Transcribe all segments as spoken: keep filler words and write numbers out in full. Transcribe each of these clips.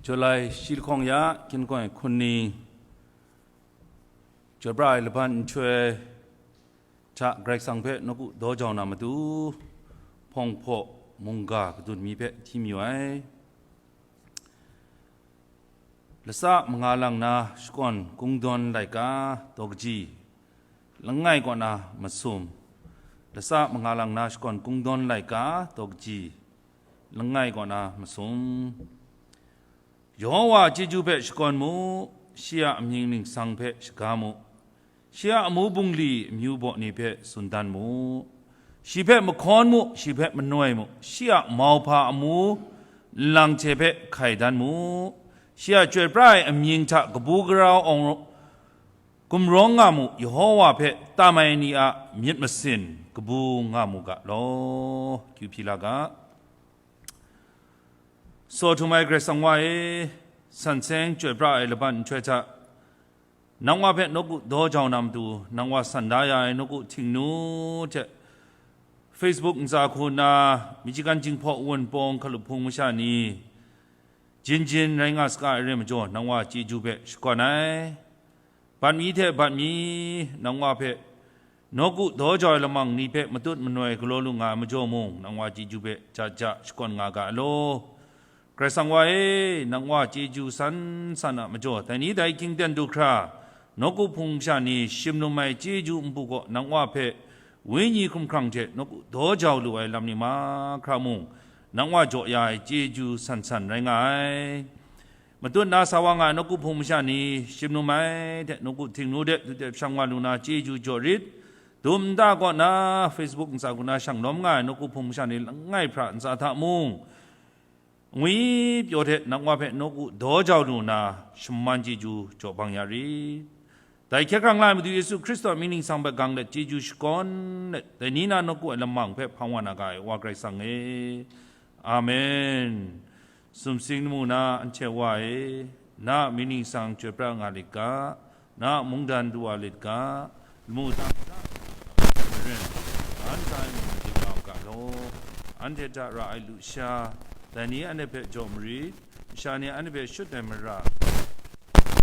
July shi lahkawng ya, kyinkoi hkun ni, chyoi pra ai laban nhtoi hta Karai Kasang hpe nawku daw jau na matu, hpawng hpaw mungga kadun mi hpe hti mayu ai. Lasa manga lang na shakawn kungdawn laika taw kaji, langai kaw na masum. Lasa manga lang na shakawn kungdawn laika taw kaji, langai kaw na masum. Yehowa chyeju hpe shakawn mu, shi a amying ningsang hpe shaga mu, shi a amu bungli amyu baw ni hpe tsun dan mu. Shi hpe mahkawn mu, shi hpe manoi mu, shi a mauhpa amu nlang hte hpe hkai dan mu. Shi a chyoi pra ai amying hta kabu karau awng gumrawng nga mu, Yehowa hpe tam ai ni a myit masin kabu nga mu ga law. Kyu hpyi la ga. Saw htum ai Karai Kasang Wa e, san seng chyoi pra ai laban nhtoi hta, nang Wa hpe nawku daw jau na matu, nang Wa san da ya ai nawku htingnu hte Facebook ntsa hku nna, Michigan Jinghpaw Wunpawng hkalup hpung masha ni, jin jin rai nga saga ai re majaw, nang Wa chyeju hpe shakawn ai. Bat mi hte bat mi, nang Wa hpe nawku daw jau ai lamang ni hpe matut manoi galaw lu nga ai majaw mung, nang Wa chyeju hpe ja ja shakawn nga ga law. Karai Kasang Wa e, nang Wa chyeju san san a majaw, dai ni dai hkying ten du hkra, nawku hpung masha ni shim lum ai chyeju npu gaw nang Wa hpe wenyi hkumhkrang hte nawku daw jau lu ai lam ni mahkra mung, nang Wa jaw ya ai chyeju san san rai nga ai. Matut na sa wa nga ai nawku hpung masha ni shim lum ai hte nawku htingnu de dut de hpyang wa lu na chyeju jaw rit. Dum nta kaw na Facebook ntsa hku na shang lawm nga ai nawku hpung masha ni langai hpra ntsa hta mung, ngwi pyaw hte nang Wa hpe nawku daw jau lu na shaman chyeju jaw bang ya rit. Dai hkye hkrang la ai Madu Yesu Hkristu a mying ningsang hpe gang let chyeju shakawn let, dai ni na nawku ai lamang hpe hpang wa na ga ai Wa Karai Kasang e. Amen. Sumsing lamu na anhte Wa e, na a mying ningsang chyoi pra nga lit ga, na a mungdan du wa lit ga, lamu tang hta maren, an hta e mung ding nga u ga law. Anhte hta ra ai lusha, dai ni anhte hpe jaw marit, masha ni anhte hpe shut ai mara,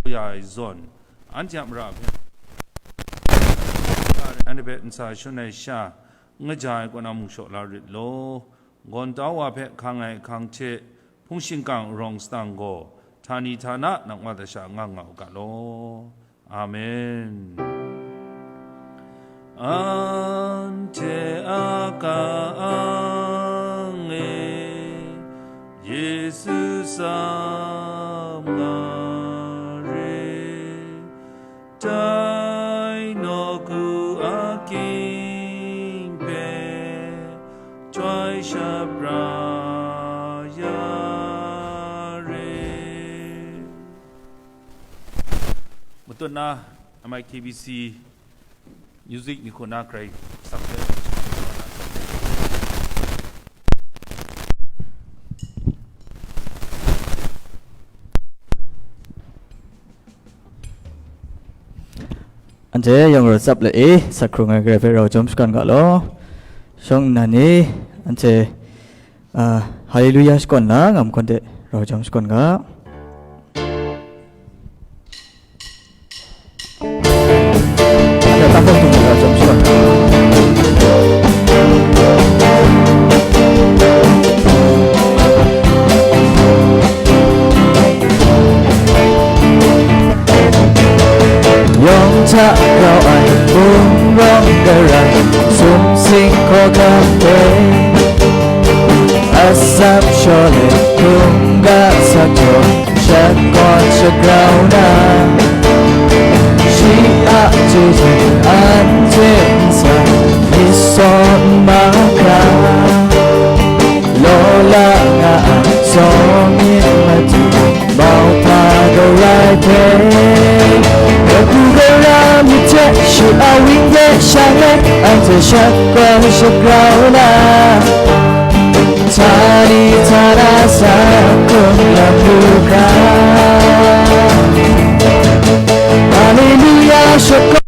ya ai zawn, anhte a mara hpe, anhte hpe ntsa shun ai sha, n kaja ai kaw na mung shaw la rit law. Gawn tau wa hpe hkang ai hkang hte hpung shingkang arawng sadang gaw, htani htana nang wa tasha nga nga u ga law. Amen. Anhte a ka-ang e, Yesu tsam nga re, dai nawku a ging hpe chyoi shapra ya re. Matut na M I K B C music ni hku na Karai Kasang hpe Anhte yawng rawt tsap le e, sak hkrung ai Karai hpe rau jawm shakawn ga law. Shawng nnan e, anhte, ah, Haleluya shakawn la, ngam hkawn de rau jawm shakawn ga. Anhte tampawng tung ga rau jawm shakawn ga. Yawng hta grau ai bungrawng garai, sumsing hkawhkam hpe, atsam shawle hkungga sa jaw, shakawn shagrau na, shi a chyeju anhte nsa myit sawn mahkra, law la nga ai tsawmying madu mauhpa garai hpe, kabu gara myit hte shi a wang de sha let, anhte shakawn shagrau na, htani htana sa hkrum lam lu hkra. Haleluya, shakawn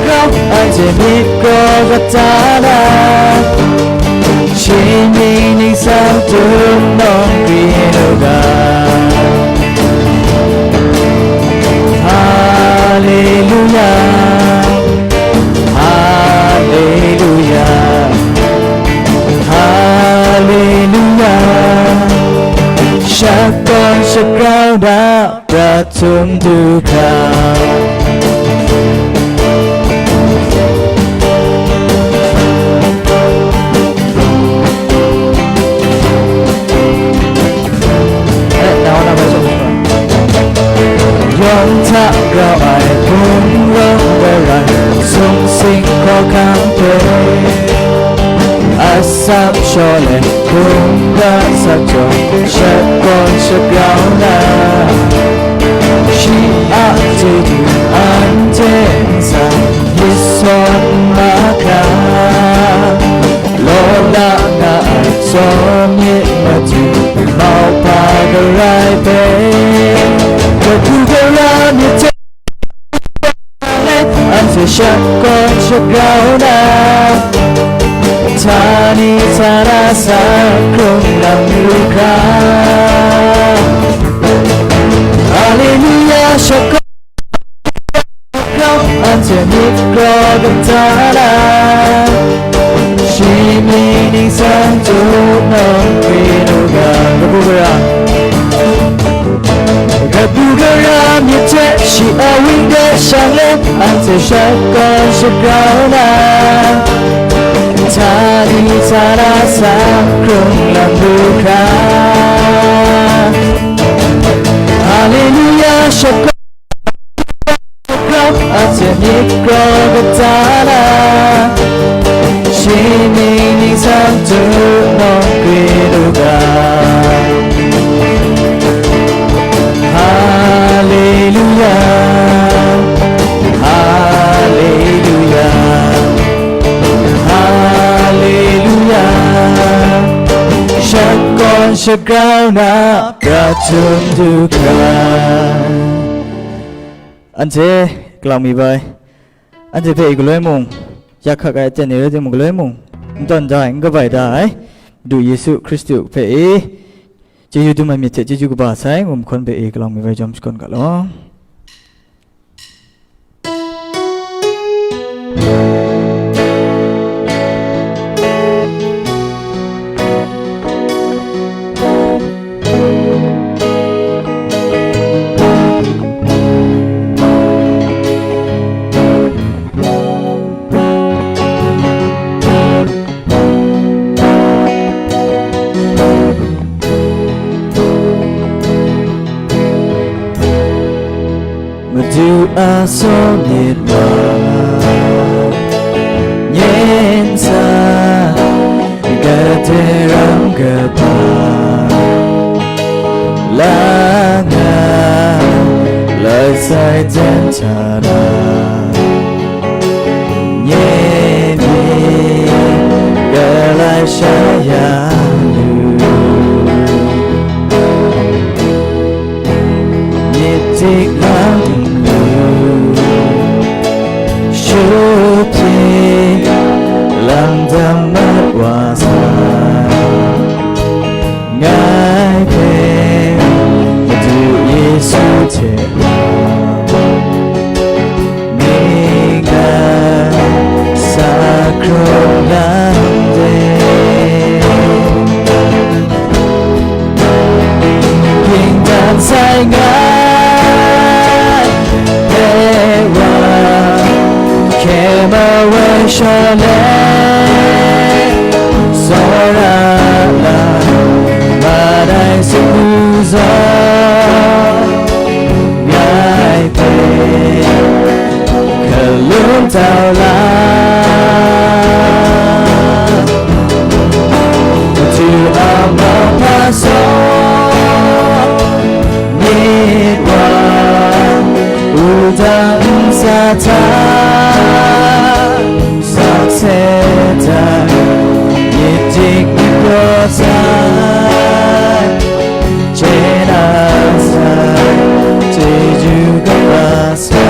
grau, anhte myit gaw kata la, shi mying ningsang tum nawng grin u ga, Grau na prat htum du hkra, yawng hta grau ai hpung rawng warai, sung sing hkawhkam hpe, atsam shaw let hkungga sak jawng, shakawn shagrau na, shi a chyeju anhte ntsa yit sawn mahkra, law la nga ai tsawm myit madu, mauhpa garai hpe, gadu gara myit hte anhte shakawn shagrau na, htani htana sa hkrung lam lu hkra. Haleluya, shakawn shagrau, anhte myit kraw kata na, shi mying ningsang tup nawng hkrit u ga, kabu gara. Kabu gara myit hte shi a wing de shang let, anhte shakawn shagrau na, htani htana sa hkrung lam lu hkra. Haleluya, shakawn shagrau, anhte myit kraw kata na, shi mying ningsang tup nawng hkrit u ga. Haleluya, haleluya, haleluya, shakawn shagrau na prat htum du hkra. Anhte, kalang mi bai, anhte hpe i galoi mung, yak hkak ai aten ni rai timung, galoi mung, n tawn da ai, n kabai da ai, Madu Yesu Hkristu hpe i chyeju dum ai myit hte chyeju kaba sai, ngu mahkawn hpe i kalang mi bai jawm shakawn ga law. Madu a saw myit wa, nyen sa, gade ram kaba, la nga, lai sai jen hta na, nye myit, galai sha ya lu. Myit tik lam lu, shu pyi, lam dam mat wa sa, ngai hpe Madu Yesu hte rau, myit ga sa hkrung lam de. Ging dan sai ngai hpe wa, hkye mawai sha let, tsawra la, mat ai samu zaw, ngai hpe kalun tau la. Madu a mauhpa saw myit wa, wudang nsa hta, sakse hta, myit tik myit kraw sai, chye na sai, chyeju kaba sai.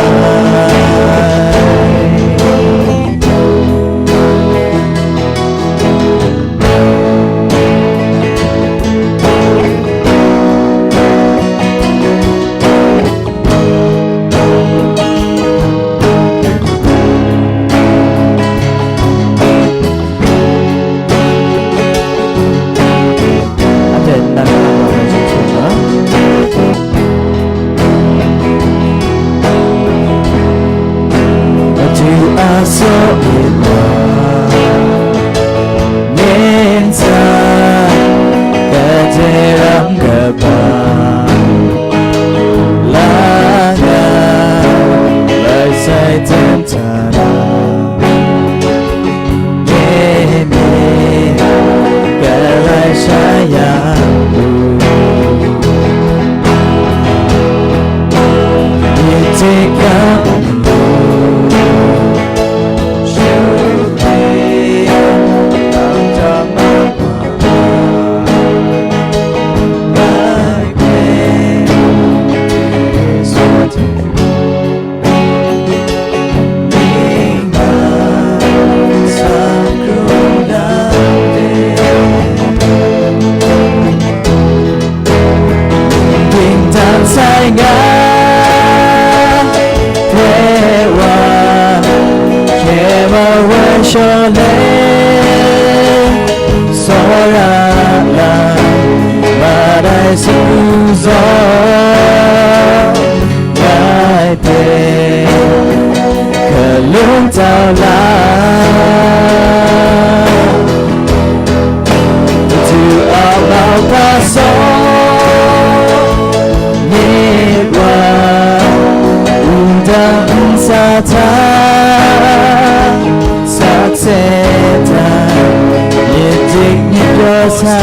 Myit pyaw sai,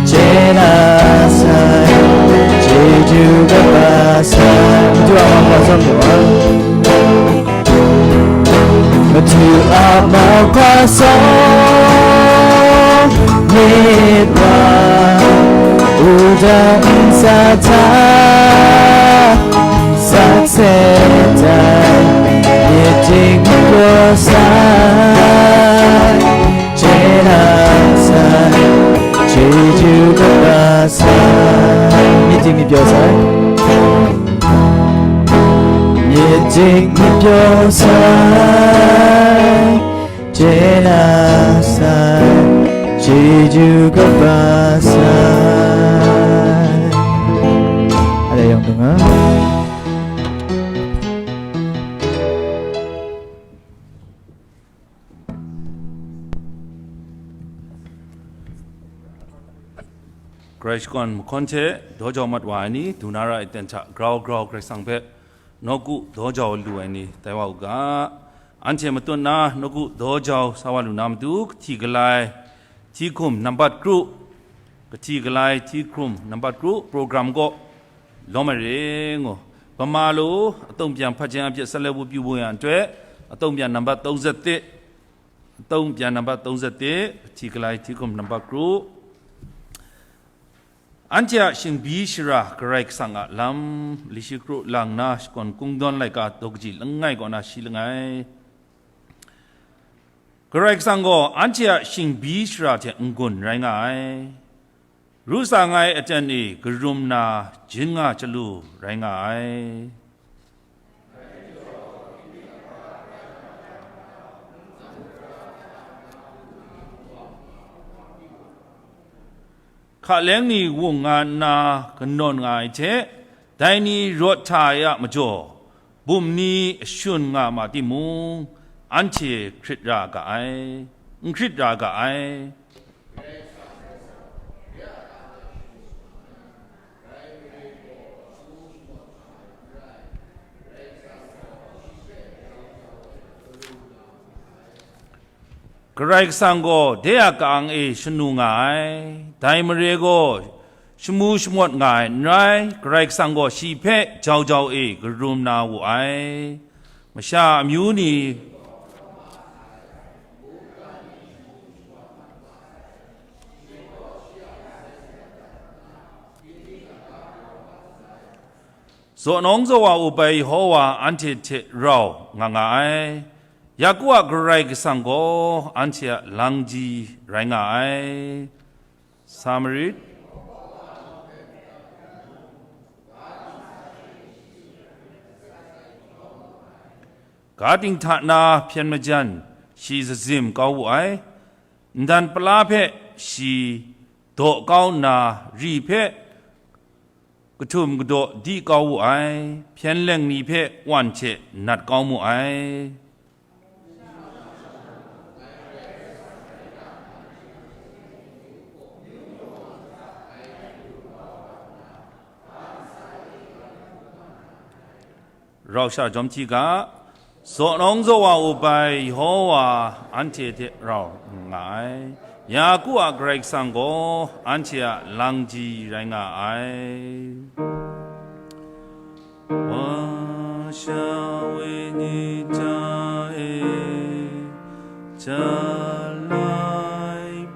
chye na sai, chyeju kaba sai. Madu a mauhkra tsawm lu ai. Madu a mauhkra tsawm myit wa, wudang ntsa hta sakse tai, myit ting myit pyaw sai, chye na sai, chyeju kaba sai, myit ting myit pyaw sai, myit ting myit pyaw sai, chye na sai, chyeju kaba sai. Ale yawng dung a. Karai shakawn mahkawn hte daw jau mat wa ai ni, du na ra ai aten hta grau grau Karai Kasang hpe nawku daw jau lu ai ni, tai wa u ga. Anhte matut na nawku daw jau sa wa lu na matu, kahti galai, hti hkum nambat kru, kahti galai, hti hkum nambat kru, program gaw lawm ai re ngu. Pama lo, atong pyan hpajen a pyi salai wu pyu wu yang twe, atong pyan nambat tawng zat te, atong pyan nambat tawng zat te, hti galai, hti hkum nambat kru. Anhte a shingbi shara Karai Kasang a lam, li shi kru lang na shakawn kungdawn laika daw kaji langai kaw na shi langai. Karai Kasang gaw anhte a shingbi shara hte n-gun rai nga ai. Ru sa ngai aten e karum na jin nga chyalu rai nga ai. Hkaleng ni wung nga nna kanawn nga ai hte, dai ni rawt hta ai a majaw, bum ni shun nga ma timung, anhte hkrit ra ga ai, n hkrit ra ga ai. Karai Kasang gaw de a ka-ang e shanu nga ai, dai mare gaw shamu shamawt nga ai n rai, Karai Kasang gaw shi hpe jau jau e karum na wu ai. Masha amyu ni Zaw nawng zaw wa u bai Yehova anhte hte rau nga nga ai. Yaku a Karai Kasang gaw anhte a langji rai nga ai. Samarit. Ga dinghta na hpyen majan shi zazim kau wu ai. Ndan pala hpe shi daw kau nna, ri hpe kahtum kadaw di kau wu ai, hpyen leng ni hpe wan hte nat kau mu ai. Rau sha jawm hti ga, zaw nawng zaw wa u bai Yehova anhte hte rau nga ai. Yaku a Karai Kasang gaw anhte a langji rai nga ai. Wa sha wenyi hta e, jalai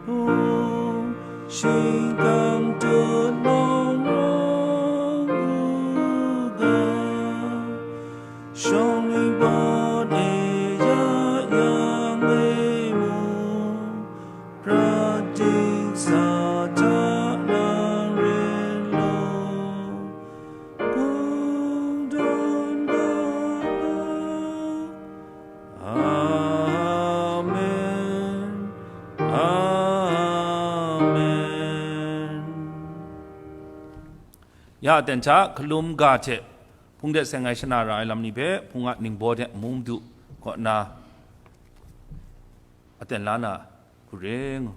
hpung, shingkang tut nawng rawng u ga, shawng ningpawt e ya yang e mung, prat dingsa hta nang ren law, kungdawn ga. Amen. Amen. Ya aten hta hkalum ga hte hpung de seng ai shana ra ai lam ni hpe hpung a ningbaw de mung du kaw na aten la na hku re ngu.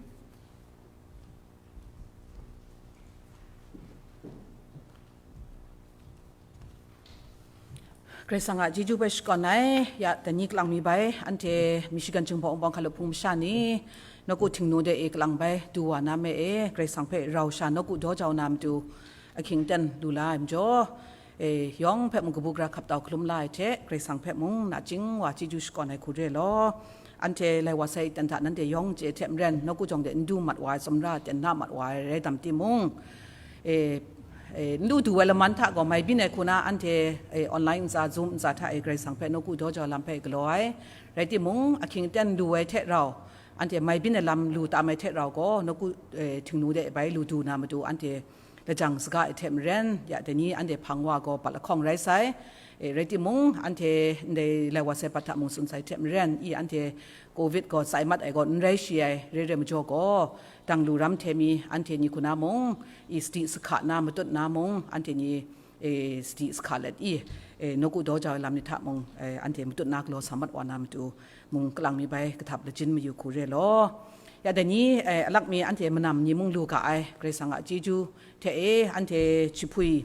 Karai Kasang a chyeju hpe shakawn ai, ya, dai ni kalang mi bai, anhte Michigan Jinghpaw Wunpawng hkalup hpung masha ni, nawku Htingnu de e kalang bai, du wa na me e, Karai Kasang hpe rau sha nawku daw jau na matu, ahkying aten lu la ai majaw, e, yawng hpe mung kabu gara hkap tau hkalum la ai hte, Karai Kasang hpe mung nachying wa chyeju shakawn ai hku re law, anhte lai wa sai ten hta nanhte yawng chye hte maren, nawku jawng de n du mat wa ai, tsawmra ten na mat wa ai rai dam timung, e, e, n du du ai laman hta gaw mai byin ai hku na anhte, e, online ntsa, Zoom ntsa hta e Karai Kasang hpe nawku daw jau lam hpe galaw ai. Rai timung, ahkying aten lu ai hte rau, anhte mai byin ai lam lu tam ai hte rau gaw, nawku, e, Htingnu de bai lu du na matu anhte lajang saga ai hte maren, ya dai ni anhte hpang wa gaw bat lahkawng rai sai. E, rai timung, anhte ndai lai wa sai bat hta mung tsun sai hte maren, i anhte covid gaw tsai mat ai gaw n rai shi ai, re re majaw gaw, dang lu ram hte mi anhte ni hku na mung, i sadi sahka na matut na mung, anhte ni, e, sadi sahka let i, e, nawku daw jau ai lam ni hta mung, e, anhte matut na galaw sa mat wa na matu mung kalang mi bai kahtap lajin mayu hku re law. Ya dai ni, e, alak mi anhte manam ni mung lu ga ai, Karai Kasang a chyeju hte e, anhte Chihpui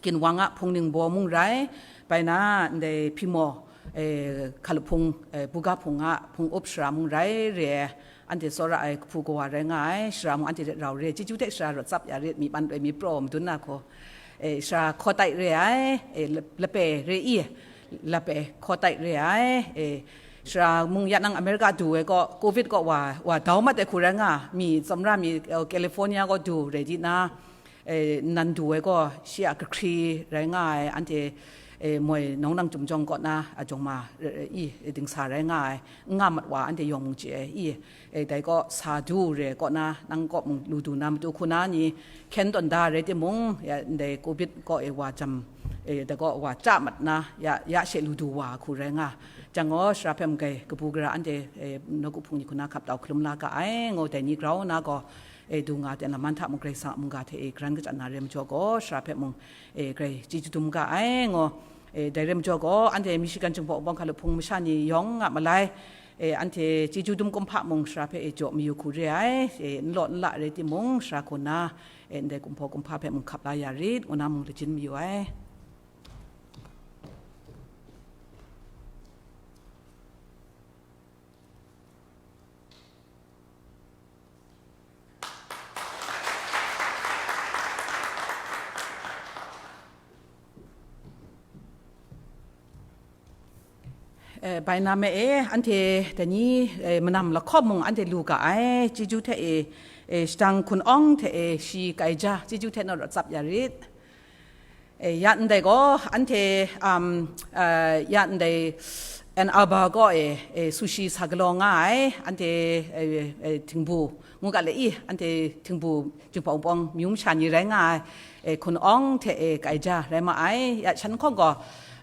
Ginwang a hpung ningbaw mung rai, bai na ndai Hpyimaw, e, hkalup hpung, e, buga hpung a hpung up sara mung rai re ai, anhte tsawra ai kahpu kawa rai nga ai, sara mung anhte hte rau re, chyeju hte sara rawt tsap ya rit, myi man loi mi praw madun na hku, e, sara Hkaw Tai re ai, e, lap-, lape re i, lape Hkaw Tai re ai, e, sara mung ya nang America du ai kaw, covid kaw wa, wa dau mat ai hku rai nga, mi tsawmra mi, e, California kaw du re di na, e, nan du ai gaw shi a kahkri rai nga ai, anhte, e, moi nawng nang chyum jawng kaw na a jawng ma, e, e, i, e, dingsa rai nga ai, n nga mat wa anhte yawng mung chye ai, i, e, dai gaw sa du re kaw na, nang kaw mung lu du na matu hku na ni hkyen tawn da rai timung, ya, ndai covid kaw e wa jam, e, dai gaw wa chya mat na, ya, ya she lu du wa hku rai nga. Jang gaw, sara hpe mung kai kabu gara anhte, e, nawku hpung ni hku na hkap tau hkalum la ga ai, ngu dai ni grau na gaw, e, du nga ten laman hta mung Karai Kasang a mungga hte e garan kachyan na re majaw gaw, sara hpe mung, e, Karai chyeju dum ga ai, ngu, e, dai re majaw gaw, anhte Michigan Jinghpaw Wunpawng hkalup hpung masha ni yawng nga malai, e, anhte chyeju dum kumhpa mung sara hpe e jaw mayu hku re ai, e, n law n la rai timung, sara hku na, e, ndai kumhpaw kumhpa hpe mung hkap la ya rit, ngu na mung lajin mayu ai. Eh, bai na me e, anhte dai ni, eh, manam lahkawp mung anhte lu ga ai, chyeju hte e, eh, shadang hkun awng hte e, shi kaija, chyeju hte naw rawt tsap ya rit. Eh, ya ndai gaw, anhte, um, eh, ya ndai Ann Arbor kaw e, eh, sushi sa galaw nga ai, anhte, eh, eh, Htingbu, ngu ga le i, anhte Htingbu Jinghpaw Wunpawng myu masha ni rai nga ai, eh, hkun awng hte e kaija rai ma ai, ya shan hkawng gaw,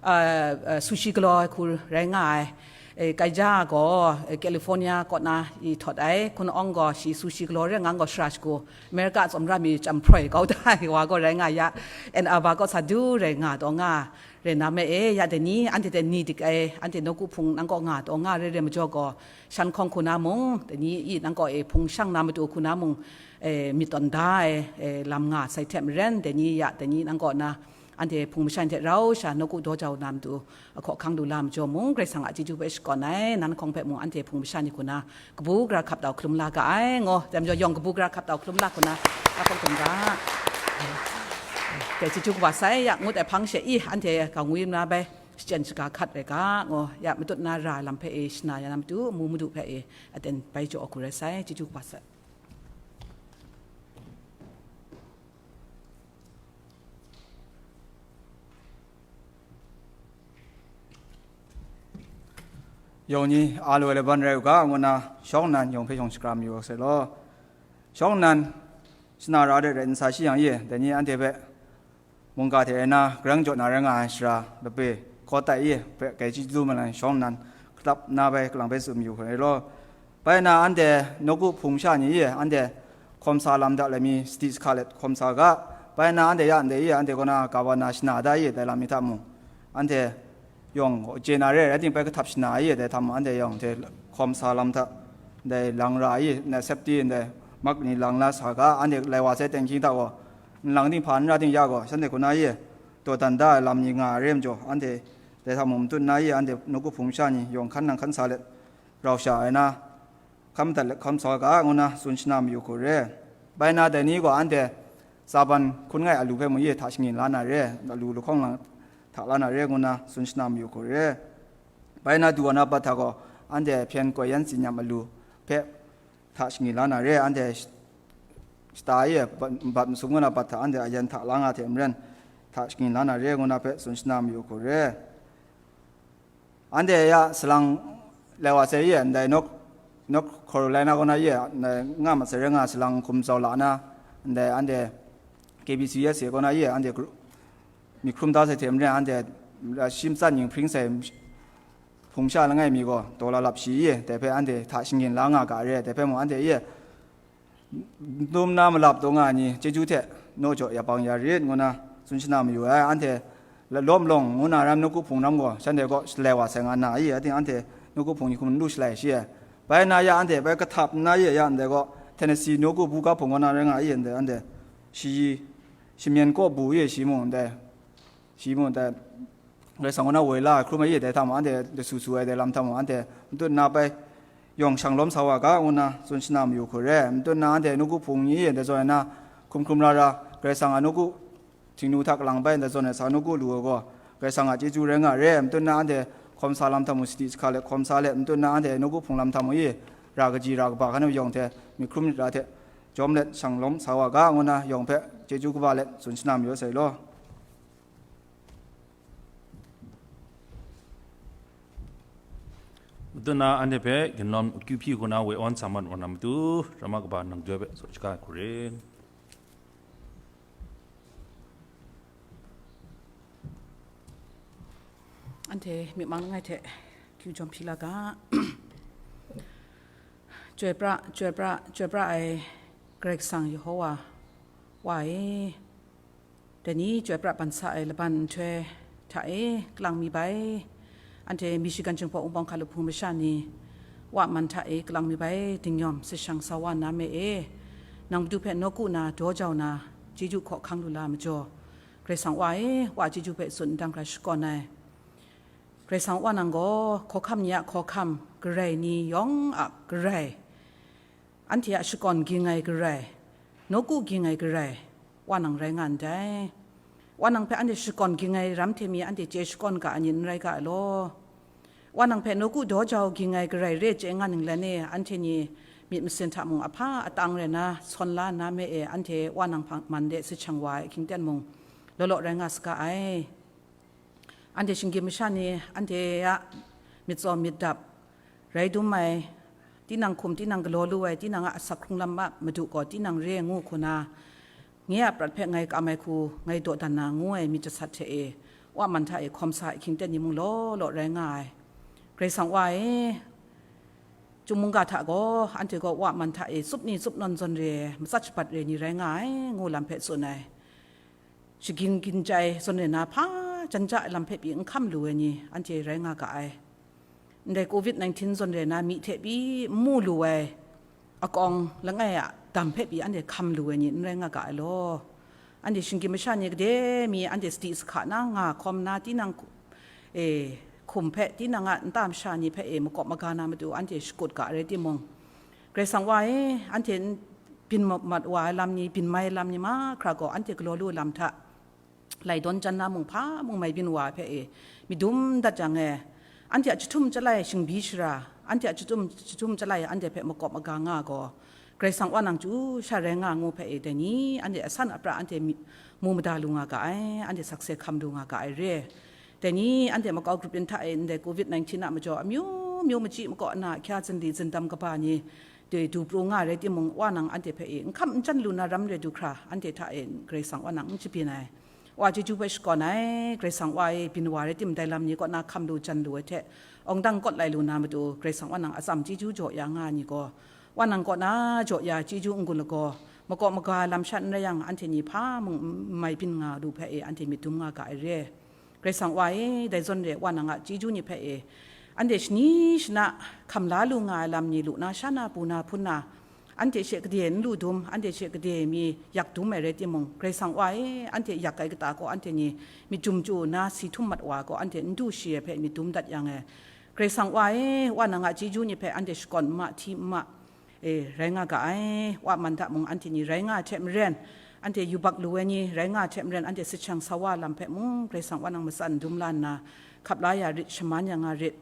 eh, eh, sushi galaw ai hku rai nga ai. Eh, kaija gaw, eh, California kaw na i htawt ai, hkun awng gaw shi sushi galaw re ngang gaw shara shagu, America tsawmra mi chyam hproi kau da ai wa gaw rai nga ya, Ann Arbor kaw sa du rai nga taw nga, rai na me e, ya dai ni, anhte dai ni dik ai, anhte nawku hpung nang kaw nga taw nga re re majaw gaw, shan hkawng hku na mung, dai ni i nang kaw e hpung shang na matu hku na mung, eh, myit tawn da ai, eh, lam nga sai hte maren, dai ni ya, dai ni nang kaw na, anhte hpung masha ni hte rau sha nawku daw jau na matu, ahkaw ahkang lu la majaw mung, Karai Kasang a chyeju hpe shakawn ai, nan hkawng hpe mung anhte hpung masha ni hku na kabu gara hkap tau hkalum la ga ai, ngu, dai majaw yawng kabu gara hkap tau hkalum la hku na, a hkawng hkum ga. Dai chyeju kaba sai ya ngut ai hpang she i, anhte kau ngwi na bai, shachyen shaga hkat rai ga, ngu, ya matut na ra ai lam hpe e shana ya na matu, mu madu hpe e aten bai jaw hku rai sai, chyeju kaba sai. Yawng ni a lu ai laban rai u ga, ngu na, shawng nnan yawng hpe shawng shakram yu ai sai law. Shawng nnan, shana ra de rai n sa shi yang ye, dai ni anhte hpe mungga hte e na, garang jaw na rai nga ai shara, labe, hkaw tai ye, hpe kai chyeju malang shawng nnan, kalap na bai, kalang bai tsun mayu hkrai law. Bai na anhte nawku hpung sha ni ye, anhte hkawm sa lam da lai mi, sadi sahka let hkawm sa ga, bai na anhte ya ndai ye, anhte kaw na, ka wa na shana da ye, dai lam mi hta mung, anhte yawng chye na re, rai timung bai kahtap shana ye, dai hta mung, anhte yawng hte hkawm sa lam hta, ndai lang ra ye, ndai safety, ndai mak ni lang la sa ga, anhte lai wa sai teng hkying hta gaw, nlang ting hpa n ra ting ya gaw, shanhte hku na ye, dawdan da ai lam ni nga ai re majaw, anhte Dai hta mung matut na ye, anhte nawku hpung sha ni yawng hkan nang hkan sa let rau sha ai na, hkam madat let hkam sa ga, ngu na tsun shana mayu hku re. Bai na dai ni gaw anhte tsaban hkun ngai alu hpe mung ye hta shingyin la na re, alu lahkawng lang hta la na re, ngu na tsun shana mayu hku re. Bai na du wa na bat hta gaw, anhte hpyen koi yan tsin nyam alu hpe hta shingyin la na re, anhte sh-, shata e bat, bat masum nga na bat hta anhte ayan hta la nga hte maren, hta shingyin la na re, ngu na hpe tsun shana mayu hku re. Anhte ya salang lai wa sai ye, ndai North, North Carolina kaw na ye, ndai nga masai rai nga salang hkum zau la na, ndai anhte K B C S kaw na ye, anhte gru-, myit hkrum da sai hte maren, anhte shi matsan ning hpring sai hpung sha langai mi gaw, taw la lap shi ye, dai hpe anhte hta shingyin la nga ga re, dai hpe mung anhte ye, dum na malap taw nga ai ni, chyeju hte naw jaw ya bang ya rit, ngu na tsun shana mayu ai. Anhte la-, lawm lawng ngu na ram nawku hpung ram gaw, shanhte gaw shalai wa sai nga na ye, ating anhte nawku hpung ni hkum n lu shalai shi ai. Bai na ya anhte bai kahtap nna ye ya ndai gaw, Tennessee nawku buga hpung kaw na rai nga ye ndai, anhte shi, shimyen kaw bu ye shi mung ndai, shi mung ndai, Karai Kasang kaw na woi la ai hkrum ai ye, dai hta mung anhte dasu su ai dai lam hta mung anhte matut na bai yawng shang lawm sa wa ga, ngu na tsun shana mayu hku re. Matut na anhte nawku hpung ni ye, dai zawn ai na, hkum hkrum ra ra, Karai Kasang a nawku htingnu hta kalang bai ndai zawn ai sa nawku lu ai gaw, Karai Kasang a chyeju rai nga re. Matut na anhte hkawm sa lam hta mung sadi sahka let hkawm sa let, matut na anhte nawku hpung lam hta mung ye, ra kaji ra kaba hkan yawng hte myit hkrum myit ra hte jawm let shang lawm sa wa ga, ngu na yawng hpe chyeju kaba let tsun shana mayu sai law. Matut na anhte hpe ginlawm akyu hpyi hku na woi awn sa mat wa na matu, Rama kaba nang joi hpe tsaw shaga ai hku re. Anhte myit mang langai hte kyu jawm hpyi la ga. Chyoi pra, chyoi pra, chyoi pra ai Karai Kasang Yehowa, Wa e, dai ni chyoi pra ban sa ai laban nhtoi hta e kalang mi bai, anhte Michigan Jinghpaw Wunpawng Hkalup Hpung masha ni, Wa man hta e kalang mi bai, dingyawm sashang sa wa nna me e, nang Madu hpe nawku na daw jau na, chyeju hkaw hkang lu la majaw, Karai Kasang Wa e, Wa chyeju hpe tsun ndang hkra shakawn ai. Karai Kasang Wa nang gaw hkawhkam ni a hkawhkam, garai ni yawng a garai, anhte a shakawn ging ai garai, nawku ging ai garai, Wa nang rai nga ndai. Wa nang hpe anhte shakawn ging ai ram hte mi anhte chye shakawn ga ai ni n rai ga ai law. Wa nang hpe nawku daw jau ging ai garai re chye nga ninglen e, anhte ni myit masin hta mung ahpa atang rai na, sawn la nna me e, anhte Wa nang hpang man de sahkang wa ai ahkying ten mung, law law rai nga saga ai. Anhte shinggyim masha ni, anhte a myit tsaw myit dap, rai dum ai, tinang hkum, tinang galaw lu ai, tinang a asak hkrung lam a madu gaw, tinang re ngu hku na, nye a prat hpe ngai kam ai hku, ngai dawdan na ngu ai myit jasat hte e, Wa man hta e hkawm sa ai ahkying ten ni mung law law rai nga ai. Karai Kasang Wa e, Chyum mungga hta gaw, anhte gaw Wa man hta e tsup ni tsup nawn zawn re, matsat shabat re ni rai nga ai, ngu lam hpe tsun ai. Shagin gin chyai zawn re na hpa jan ja ai lam hpe pyi n hkam lu ai ni, anhte rai nga ga ai. Ndai covid nineteen zawn re na myi hte pyi n mu lu ai akawng langai a dam hpe pyi anhte hkam lu ai ni n rai nga ga ai law. Anhte shinggyim masha ni gade mi anhte sadi sahka na nga hkawm na, tinang hku-, e, hkum hpe, tinang a nta masha ni hpe e makawp maga na matu anhte shakut ga rai timung, Karai Kasang Wa e, anhte n-, byin mat wa ai lam ni, byin mai ai lam ni mahkra gaw anhte galaw lu lam hta, lai dawn jan na mung hpa mung mai byin wa ai hpe e, myit dum dat jang e, anhte a chyahtum chyalai shingbi shara, anhte a chyahtum, chyahtum chyalai anhte hpe makawp maga nga gaw, Karai Kasang Wa nang chyu sha rai nga ngu hpe e, dai ni anhte asan apra anhte mi-, mu mada lu nga ga ai, anhte sakse hkam lu nga ga ai re. Dai ni anhte makau grup yin hta e ndai covid nineteen a majaw amyu myu machyi makaw na ahkya zindi zindam kaba ni, dai du pru nga rai timung, Wa nang anhte hpe e n hkam n jan lu na ram re du hkra, anhte hta e Karai Kasang Wa nang n shabyin ai. Wa chyeju hpe shakawn ai, Karai Kasang Wa e byin wa rai tim, dai lam ni kaw na hkam lu jan lu ai hte, awng dang kawt lai lu na matu, Karai Kasang Wa nang atsam chyeju jaw ya nga ai ni gaw, Wa nang kaw na jaw ya chyeju n-gun lagaw, makawp maga lam sha n rai yang, anhte ni hpa mung n mai byin nga lu hpe e, anhte myit dum nga ga ai re. Karai Kasang Wa e, dai zawn re Wa nang a chyeju ni hpe e, anhte shani shana hkam la lu nga ai lam ni lu na, sha na, bu na, hpun na, anhte she gade n lu dum, anhte she gade mi yak dum ai rai timung, Karai Kasang Wa e, anhte yak ai kata gaw anhte ni myit jum chyu nna si htum mat wa gaw, anhte n du shi ai hpe myit dum dat yang e, Karai Kasang Wa e, Wa nang a chyeju ni hpe anhte shakawn n ma, hti n ma, e, rai nga ga ai. Wa man hta mung anhte ni rai nga ai hte maren, anhte yubak lu ai ni rai nga ai hte maren, anhte sechang sa wa lam hpe mung Karai Kasang Wa nang matsan dum la nna, hkap la ya rit, shaman ya nga rit.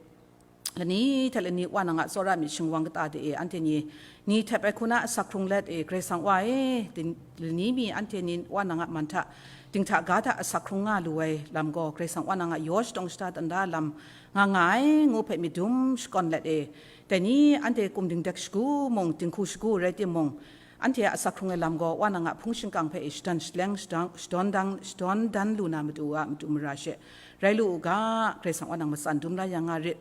Lani hte lani Wa nang a tsawra myit shingwang kata de e, anhte ni, ni htep ai hku na asak hkrung let e, Karai Kasang Wa e, din-, lani mi anhte ni Wa nang a man hta, dinghta ga hta asak hkrung nga lu ai lam gaw, Karai Kasang Wa nang a yaw shadawng shada dan da lam nga nga ai, ngu hpe myit dum shakawn let e, dai ni anhte kumding dek shagu mung, dinghku shagu rai timung, anhte a asak hkrung ai lam gaw, Wa nang a hpung shingkang hpe e shadan shaleng, shadang, shadawn dang, shadawn dan lu na matu a matu mara she, rai lu u ga, Karai Kasang Wa nang matsan dum la ya nga rit.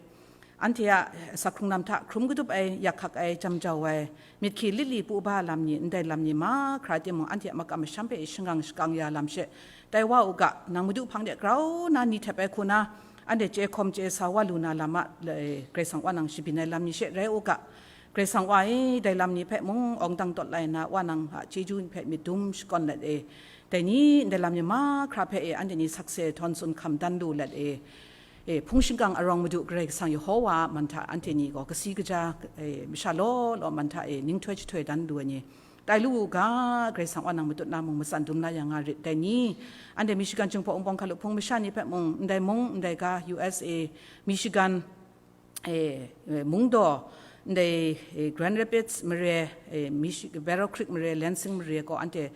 Anhte a asak hkrung lam hta hkrum kadup ai, yak hkak ai, jam jau ai, myit hkyi lit li pu ba lam ni, ndai lam ni mahkra timung, anhte a makam masham hpe shangang shakang ya lam she, tai wa u ga, nang Madu hpang de grau na ni htep ai hku na, anhte chye hkawm chye sa wa lu na lam a, le, Karai Kasang Wa nang shabyin ai lam ni she rai u ga, Karai Kasang Wa e, dai lam ni hpe mung awng dang tawt lai nna, Wa nang a chyeju hpe myit dum shakawn let e, dai ni ndai lam ni mahkra hpe e, anhte ni sakse htawn tsun hkam dan lu let e, e, hpung shingkang arawng Madu Karai Kasang Yehowa a man hta anhte ni gaw kasi kaja, e, masha law law man hta e, ninghtoi jahtoi dan lu ai ni, tai lu u ga, Karai Kasang Wa nang matut na mung matsan dum la ya nga rit. Dai ni, anhte Michigan Jinghpaw Wunpawng hkalup hpung masha ni hpe mung, ndai mung, ndai ga, U S A, Michigan, e, e, Mungdaw, ndai, e, Grand Rapids mare, e, Michi-, Battle Creek mare, Lansing mare gaw anhte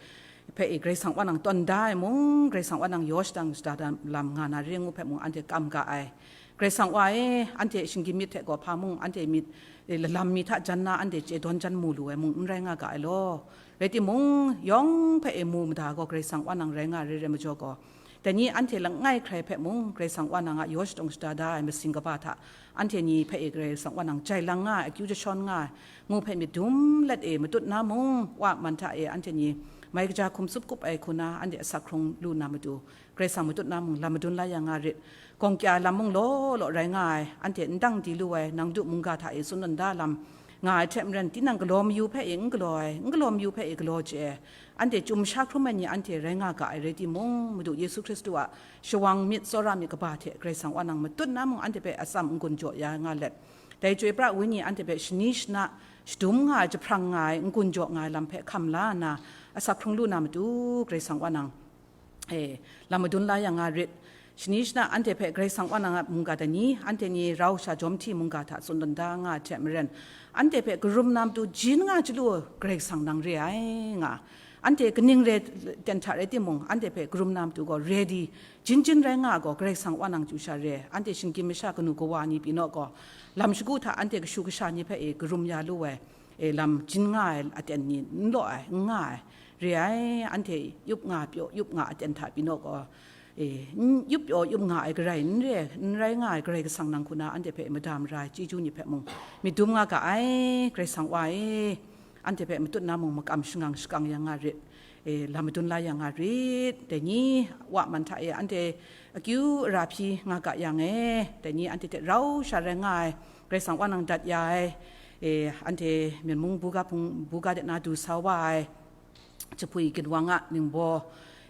hpe e, Karai Kasang Wa nang tawn da ai mung, Karai Kasang Wa nang yaw shadang shada lam nga na re ngu hpe mung, anhte kam ga ai. Karai Kasang Wa e, anhte shinggyim myit hte gaw hpa mung, anhte myit, e, lalam mi hta jan na, anhte chye dawn jan mu lu ai mung, n rai nga ga ai law. Rai timung, yawng hpe e mu mada gaw, Karai Kasang Wa nang rai nga ai re ai majaw gaw, dai ni anhte langai hkrai hpe mung, Karai Kasang Wa nang a yaw shadawng shada da ai masing kaba hta, anhte ni hpe e Karai Kasang Wa nang jai lang nga ai, akyu jashawn nga ai, ngu hpe myit dum let e, matut na mung, Wa man hta e anhte ni mai kaja hkum tsup kup ai hku na, anhte asak hkrung lu na matu, Karai Kasang matut na mung, lam madun la ya nga rit. Gawng kya lam mung law law rai nga ai, anhte n dang di lu ai, nang Madu mungga hta e tsun tawn da lam, nga ai hte maren, tinang galaw mayu hpe e n galaw ai, n galaw mayu hpe e galaw chye ai, anhte chyum sha hkrum ai ni anhte rai nga ga ai rai timung, Madu Yesu Hkristu a shawang myit tsawra myit kaba hte Karai Kasang Wa nang matut na mung anhte hpe atsam n-gun jaw ya nga let, dai Chyoi pra Wenyi anhte hpe shani shana, shadum nga ai, jahprang nga ai, n-gun jaw nga ai lam hpe hkam la nna, asak hkrung lu na matu, Karai Kasang Wa nang e, lam madun la ya nga rit. Shani shana anhte hpe Karai Kasang Wa nang a mungga dai ni, anhte ni rau sha jawm hti mungga hta tsun tawn da nga ai hte maren, anhte hpe karum na matu jin nga chyalu Karai Kasang nang re ai nga. Anhte kaning re ten hta rai timung, anhte hpe karum na matu gaw ready, jin jin rai nga gaw Karai Kasang Wa nang chyu sha re ai. Anhte shinggyim masha kanu kawa ni pyi naw gaw, lam shagu hta anhte kashu kasha ni hpe e karum ya lu ai, e, lam jin nga ai aten ni n law ai, n nga ai, re ai, anhte yup nga pyaw, yup nga aten hta pyi naw gaw, e, n yup pyaw, yup nga ai garai n re, n rai nga ai Karai Kasang nang hku na anhte hpe mada mara ai chyeju ni hpe mung, myit dum nga ga ai, Karai Kasang Wa e, anhte hpe matut na mung makam shangang shakang ya nga rit, e, lam madun la ya nga rit, dai ni Wa man hta e anhte akyu ara hpyi nga ga yang e, dai ni anhte hte rau sha rai nga ai, Karai Kasang Wa nang dat ya ai, e, anhte Myen mung buga hpung, buga de na du sa wa ai, Jahpui ginwang a ningbaw,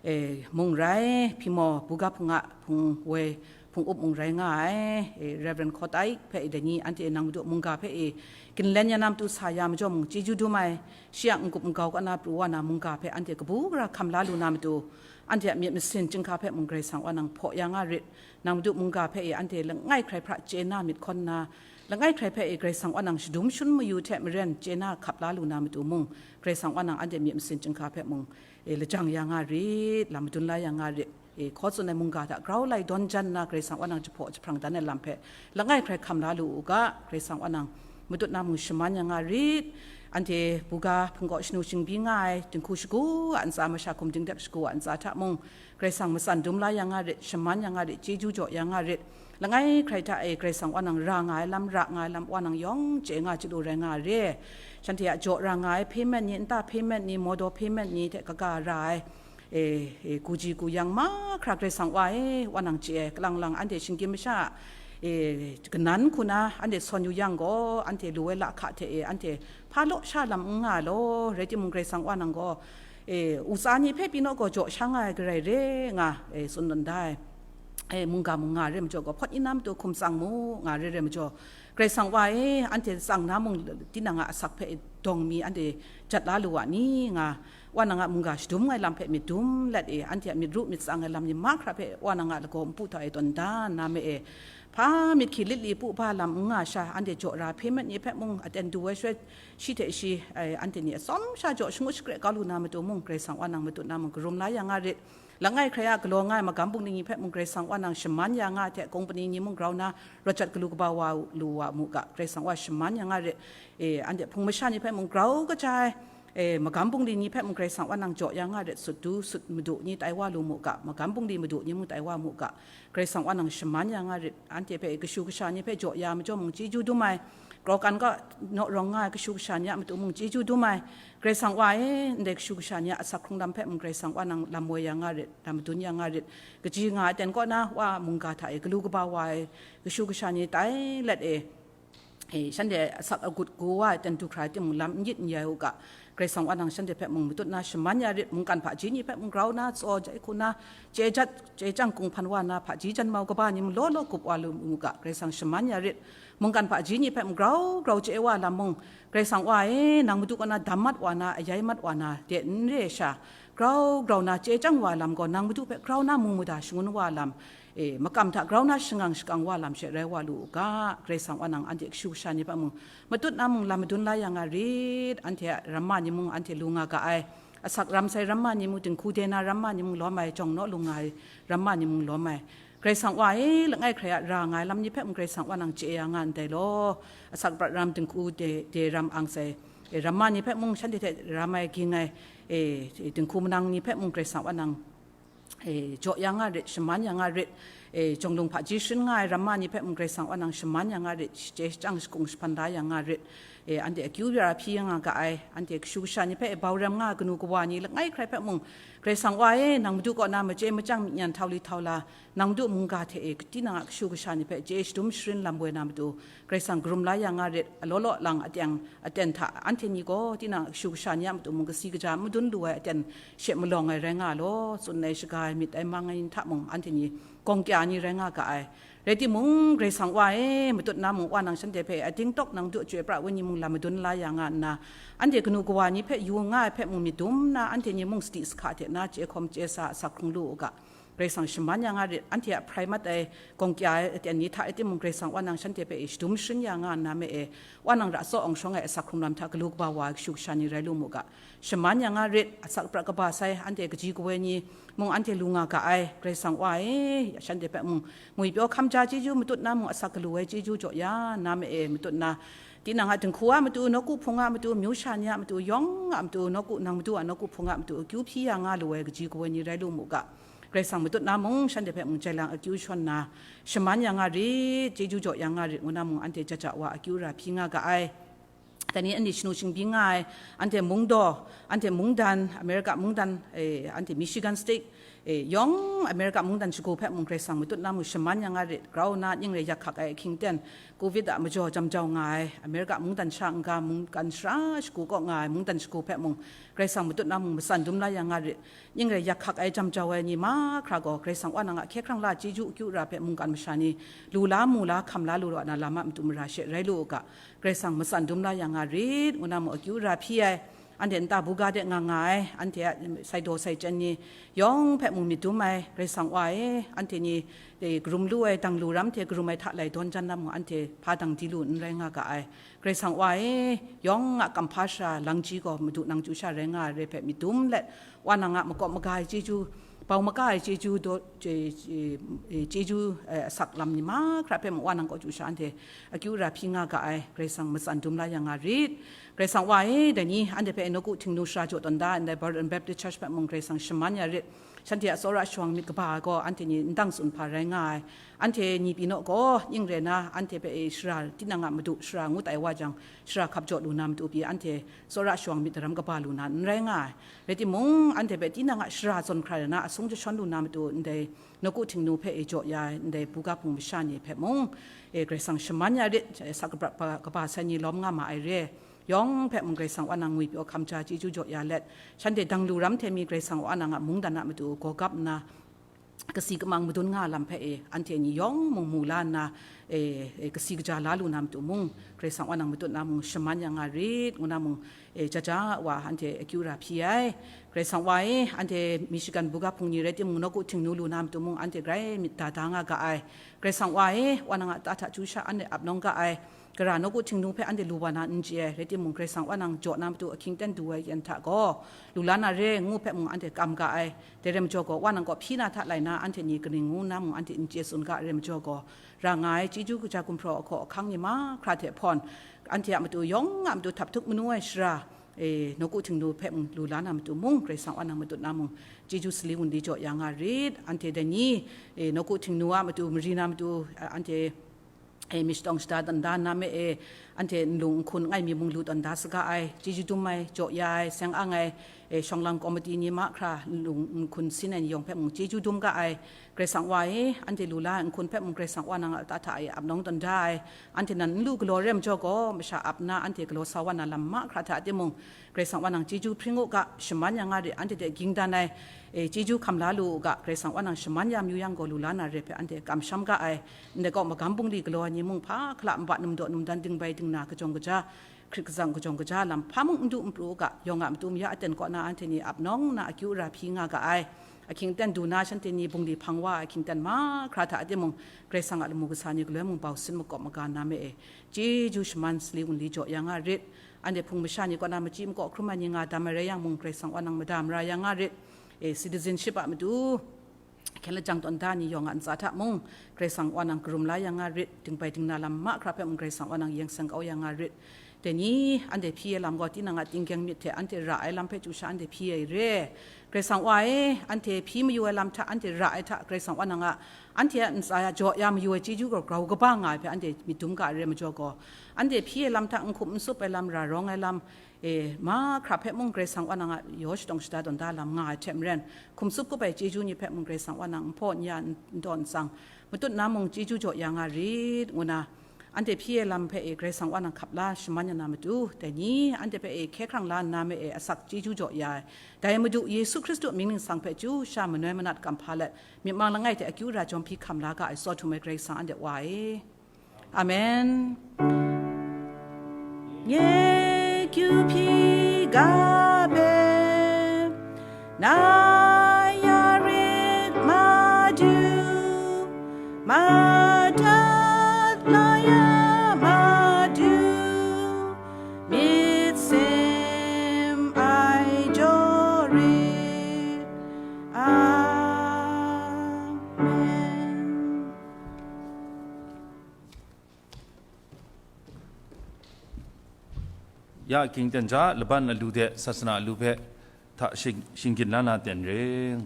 e, mung rai, Hpyimaw buga hpung a hpung woi, hpung up mung rai nga ai, e, Reverend Hkawtai hpe e dai ni anhte nang Madu mungga hpe e ginlen ya na matu sa ya majaw mung, chyeju dum ai, shi a n-gup n-gau kaw na pru wa na mungga hpe anhte kabu gara hkam la lu na matu, anhte a myit masin chyinghka hpe mung Karai Kasang Wa nang hpaw ya nga rit, nang Madu mungga hpe e anhte langai hkrai hpra chye na myit hkawn na, langai hkrai hpe e Karai Kasang Wa nang shadum shun mayu hte maren chye na hkap la lu na matu mung, Karai Kasang Wa nang anhte myit masin chyinghka hpe mung, e, lajang ya nga rit, lam madun la ya nga rit, e, hkaw tsun ai mungga hta grau lai dawn jan nna Karai Kasang Wa nang jahpaw jahprang dan ai lam hpe langai hkrai hkam la lu u ga, Karai Kasang Wa nang matut na mung shaman ya nga rit, anhte buga hpung kaw shanu shingbyi nga ai, dinghku shagu a ntsa, masha hkum dingdek shagu a ntsa hta mung, Karai Kasang matsan dum la ya nga rit, shaman ya nga rit, chyeju jaw ya nga rit, langai hkrai hta e Karai Kasang Wa nang ra nga ai lam, ra nga ai lam, Wa nang yawng chye nga chyalu rai nga re, shanhte a jaw ra nga ai payment ni, nta payment ni, motor payment ni hte kaga ra ai, e, e, guji guyang mahkra Karai Kasang Wa e, Wa nang chye ai, kalang lang anhte shinggyim masha a, e, kanan hku na anhte sawn yu yang gaw, anhte lu ai lahka hte e, anhte hpa law sha lam n nga law, rai timung, Karai Kasang Wa nang gaw, e, u tsa ni hpe pyi naw gaw jaw sha nga ai garai re nga, e, tsun tawn da ai. E, mungga mung nga re majaw gaw, hpawt yin na matu hkum tsang mu nga re re majaw, Karai Kasang Wa e, anhte tsang na mung, tinang a asak hpe dawng mi anhte jat la lu wa ni nga, Wa nang a mungga shadum ai lam hpe myit dum let e, anhte a myit ru myit tsang ai lam ni mahkra hpe Wa nang a lagaw npu hta e tawn da nna me e, hpa myit hki lit li pu ba lam n nga sha, anhte jaw ra hpe mat ni hpe mung aten du ai shaloi, shi hte shi, e, anhte ni atsawm sha jaw shangut shakre kau lu na matu mung, Karai Kasang Wa nang matut na mung karum la ya nga rit. Langai hkrai a galaw nga ai magam bungli ni hpe mung Karai Kasang Wa nang shaman ya nga ai hte, kungpani ni mung grau na rawt jat galu kaba wa lu wa mu ga, Karai Kasang Wa shaman ya nga rit. E, anhte hpung masha ni hpe mung grau kaja ai, e, magam bungli ni hpe mung Karai Kasang Wa nang jaw ya nga rit, sut du, sut madu ni tai wa lu mu ga, magam bungli madu ni mung tai wa mu ga, Karai Kasang Wa nang shaman ya nga rit, anhte hpe kashu kasha ni hpe jaw ya majaw mung chyeju dum ai, grau kan ga naw rawng nga ai kashu kasha ni a matu mung chyeju dum ai, Karai Kasang Wa e, ndai kashu kasha ni a asak hkrung lam hpe mung Karai Kasang Wa nang lam woi ya nga rit, lam madun ya nga rit, kaji nga ai aten kaw na Wa mungga hta e galu kaba wa ai kashu kasha ni tai let e, e, shanhte asak agut gu wa ai aten du hkra ai timung lam n yit n yai u ga, Karai Kasang Wa nang shanhte hpe mung matut na shaman ya rit, mungkan hpaji ni hpe mung grau na tsaw jai hku na, chye jat, chye chyang kung hpan wa na, hpaji jan mau kaba ni mung law law gup wa lu mu ga, Karai Kasang shaman ya rit, mungkan hpaji ni hpe mung grau grau chye wa lam mung, Karai Kasang Wa e, nang madu kaw na dam mat wa na, ayai mat wa na, de n re sha, grau grau na chye chyang wa lam gaw, nang madu hpe grau na mu mada shangun wa lam, e, makam hta grau na shangang shakang wa lam she rai wa lu u ga, Karai Kasang Wa nang anhte kashu kasha ni hpe mung matut na mung lam madun la ya nga rit, anhte a ramma ni mung anhte lu nga ga ai, asak ram sai ramma ni mung, dinghku de na ramma ni mung lawm ai, jawng naw lu nga ai ramma ni mung lawm ai, Karai Kasang Wa e, langai hkrai a ra nga ai lam ni hpe mung Karai Kasang Wa nang chye ya nga ndai law, asak prat ram, dinghku de, de ram ang sai, e, ramma ni hpe mung shanhte hte ram ai ging ai, e, dinghku manang ni hpe mung Karai Kasang Wa nang e, jaw ya nga rit, shaman ya nga rit, e, jawng lung hpaji sharin nga ai ramma ni hpe mung Karai Kasang Wa nang shaman ya nga rit, shachye shachyang shakung shahpan da ya nga rit, e, anhte akyu ra hpyi ya nga ga ai, anhte kashu kasha ni hpe bau rem nga ai kanu kawa ni langai hkrai hpe mung, Karai Kasang Wa e, nang madu kaw na machye machyang myi nyan htau li htau la, nang madu mungga hte e, tinang a kashu kasha ni hpe chye shadum sharin lam woi na matu, Karai Kasang karum la ya nga rit, alaw law lang aten, aten hta anhte ni gaw tinang a kashu kasha ni a matu mung kasi kaja n madun lu ai aten she malawng ai rai nga law, tsun ai shaga ai myit ai mang ai hta mung anhte ni gawng kya ni rai nga ga ai. Rai timung, Karai Kasang Wa e, matut na mung Wa nang shanhte hpe ating tawk nang du chyoi pra wenyi mung lam madun la ya nga nna, anhte kanu kawa ni hpe yu nga ai hpe mung myit dum nna, anhte ni mung sadi sahka hte na chye hkawm chye sa asak hkrung lu u ga. Karai Kasang shaman ya nga rit, anhte a hprai mat ai, gawng kya ai aten ni hta e timung, Karai Kasang Wa nang shanhte hpe e shadum sharin ya nga nna me e, Wa nang ra tsaw awng shawng ai asak hkrung lam hta galu kaba wa ai kashu kasha ni rai lu mu ga, shaman ya nga rit, asak prat kaba sai, anhte kaji kawoi ni mung anhte lu nga ga ai, Karai Kasang Wa e, shanhte hpe mung ngwipyaw hkam ja chyeju matut na mung asak galu ai chyeju jaw ya nna me e matut na, tinang a dinghku a matu, nawku hpung a matu, myu sha ni a matu, yawng a matu, nawku nang matu a nawku hpung a matu, akyu hpyi ya nga lu ai kaji kawoi ni rai lu mu ga, Karai Kasang matut na mung shanhte hpe mung jai lang akyu shawn na, shaman ya nga rit, chyeju jaw ya nga rit, ngu na mung anhte jaja wa akyu ra hpyi nga ga ai. Dai ni anhte shanu shingbyi nga ai, anhte mungdaw, anhte mungdan, America mungdan, e, anhte Michigan State, e, yawng America mungdan shagu hpe mung Karai Kasang matut na mung shaman ya nga rit, grau na ning rai yak hkak ai ahkying ten, covid a majaw jam jau nga ai, America mungdan sha n-ga mungkan sara shagu kaw nga ai mungdan shagu hpe mung, Karai Kasang matut na mung matsan dum la ya nga rit, ning rai yak hkak ai jam jau ai ni mahkra gaw, Karai Kasang Wa nang a hkye hkrang la chyeju akyu ra hpe mungkan masha ni lu la, mu la, hkam la lu wa na lam a matu mara she rai lu u ga, Karai Kasang matsan dum la ya nga rit, ngu na mung akyu ra hpyi ai, anhte nta buga de nga nga ai, anhte a sai daw sai chyen ni yawng hpe mung myit dum ai, Karai Kasang Wa e, anhte ni, e, karum lu ai, dang lu ram hte karum ai hta lai dawn jan na mung, anhte hpa dang di lu n rai nga ga ai. Karai Kasang Wa e, yawng a kamhpa sara lang ji gaw madu nang chyu sha rai nga ai re hpe myit dum let, Wa nang a makawp maga ai chyeju, bau maga ai chyeju, daw, chye-, chye-, chyeju, e, asak lam ni mahkra hpe mung Wa nang kaw chyu sha anhte akyu ra hpyi nga ga ai. Karai Kasang matsan dum la ya nga rit. Karai Kasang Wa e, dai ni anhte hpe nawku htingnu sara jaw tawn da ai ndai Barton Baptist Church hpe mung Karai Kasang shaman ya rit. Shanhte a tsawra shawng myit kaba ai gaw anhte ni n dang tsun hpa rai nga ai. Anhte ni pyi naw gaw, ning rai na, anhte hpe e shara, tinang a madu shara ngut ai wa jang, shara hkap jaw lu na matu pyi, anhte tsawra shawng myit daram kaba lu na n rai nga ai. Rai timung, anhte hpe tinang a shara zawn hkrai na asung jashawn lu na matu ndai nawku Htingnu hpe e jaw ya ai ndai buga hpung masha ni hpe mung, e Karai Kasang shaman ya rit, e, sak kabrat pa, kaba sai ni lawm nga ma ai re. Yawng hpe mung Karai Kasang Wa nang ngwi pyaw hkam ja chyeju jaw ya let, shanhte dang lu ram hte mi Karai Kasang Wa nang a mungdan a matu gaw gap nna, kasi kamang madun nga lam hpe e, anhte ni yawng mung mu la nna, e, e, kasi kaja la lu na matu mung, Karai Kasang Wa nang matut na mung shaman ya nga rit, ngu na mung, e, jaja wa anhte akyu ra hpyi ai. Karai Kasang Wa e, anhte Michigan buga hpung ni rai timung, nawku Htingnu lu na matu mung, anhte grai myit da da nga ga ai. Karai Kasang Wa e, Wa nang a ta hta chyu sha anhte ap nawng ga ai. Gara nawku Htingnu hpe anhte lu wa na n chye ai, rai timung, Karai Kasang Wa nang jaw na matu ahkying ten du ai yan hta gaw, lu la na re ngu hpe mung anhte kam ga ai. Dai rai majaw gaw, Wa nang kaw hpyi na hta lai na, anhte ni kaning ngu na mung anhte n chye tsun ga ai rai majaw gaw, ra nga ai chyeju kaja gumhpraw ahkaw ahkang ni mahkra hte hpawn, anhte a matu yawng a matu htap htuk manu ai shara, e, nawku Htingnu hpe mung lu la na matu mung, Karai Kasang Wa nang matut na mung, chyeju sali wunli jaw ya nga rit. Anhte dai ni, e, nawku Htingnu a matu, mari na matu, a, anhte, e, mi shadawng shada tawn da na me e, anhte nlung nhkun langai mi mung lu tawn da saga ai, chyeju dum ai, jaw ya ai, seng ang ai, e, shawng lang komiti ni mahkra nlung nhkun sin ai ni yawng hpe mung chyeju dum ga ai. Karai Kasang Wa e, anhte lu la ai nhkun hpe mung Karai Kasang Wa nang a ta hta e ap nawng tawn da ai. Anhte nan n lu galaw re majaw gaw, masha ap nna anhte galaw sa wa na lam mahkra hta timung, Karai Kasang Wa nang chyeju hpring u ga, shaman ya nga re, anhte hte ging dan ai, e, chyeju hkam la lu u ga, Karai Kasang Wa nang shaman ya mayu yang gaw, lu la na re hpe anhte kamsham ga ai. Ndai gaw, magam bungli galaw ai ni mung, hpa hkala nba num daw num dan, dingbai dingna kajawng kaja, hkrit kazang kajawng kaja lam, hpa mung n du n pru u ga, yawng a matu maya aten kaw na anhte ni ap nawng nna akyu ara hpyi nga ga ai. Ahkying ten du na shanhte ni bungli hpang wa ai ahkying ten mahkra hta timung, Karai Kasang a lamu kasa ni galoi mung bau sin makawp maga na me e, chyeju shaman sali wunli jaw ya nga rit. Anhte hpung masha ni kaw na machyi makaw hkrum ai ni nga dam ai rai yang mung, Karai Kasang Wa nang mada mara ya nga rit. E, citizenship a matu hkyen lajang tawn da ni yawng a ntsa hta mung, Karai Kasang Wa nang karum la ya nga rit, dingbai dingna lam mahkra hpe mung Karai Kasang Wa nang yeng seng kau ya nga rit. Dai ni, anhte hpyi ai lam gaw, tinang a tinggyeng myit hte anhte ra ai lam hpe chyu sha anhte hpyi ai re. Karai Kasang Wa e, anhte hpyi mayu ai lam hta, anhte ra ai hta, Karai Kasang Wa nang a, anhte a ntsa ya jaw ya mayu ai chyeju gaw grau kaba nga ai hpe anhte myit dum ga ai re majaw gaw, anhte hpyi ai lam hta, n hkum n tsup ai lam, ra rawng ai lam, e, mahkra hpe mung Karai Kasang Wa nang a yaw shadawng shada tawn da lam nga ai hte maren, hkum tsup kup ai chyeju ni hpe mung Karai Kasang Wa nang n hpaw n ya, n taw n tsang, matut na mung chyeju jaw ya nga rit, ngu na, anhte hpyi ai lam hpe e Karai Kasang Wa nang hkap la shaman ya na matu, dai ni, anhte hpe e hkye hkrang la nna me e asak chyeju jaw ya ai, dai Madu Yesu Hkristu mying ningsang hpe chyu sha manoi manat kam hpa let, myit mang langai hte akyu ara jawm hpyi hkam la ga ai, tsaw htum ai Karai Kasang anhte Wa e. Amen. Nye kyu hpyi ga be, na ya rit Madu, madat la ya Madu, myit sem ai jaw rit. Amen. Ya ahkying ten ja, laban alu de sasana alu hpe hta shing-, shinggyin la na ten re.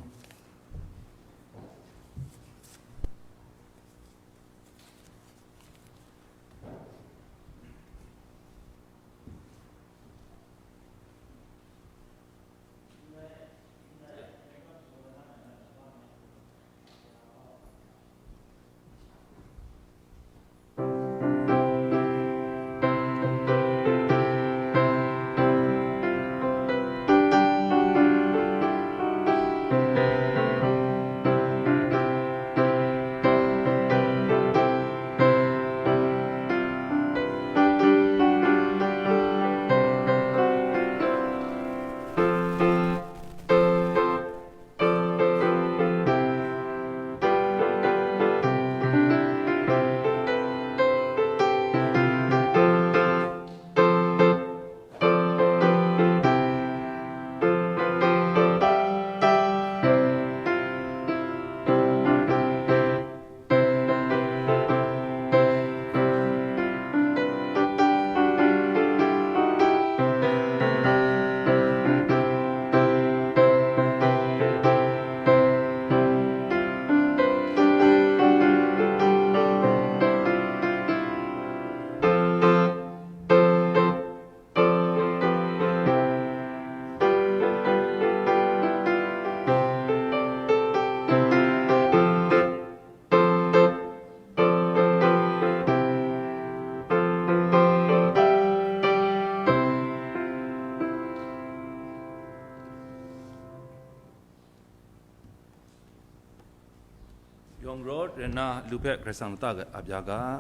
Rawt rai nna, lu hpe Karai Kasang lata ap ya ga.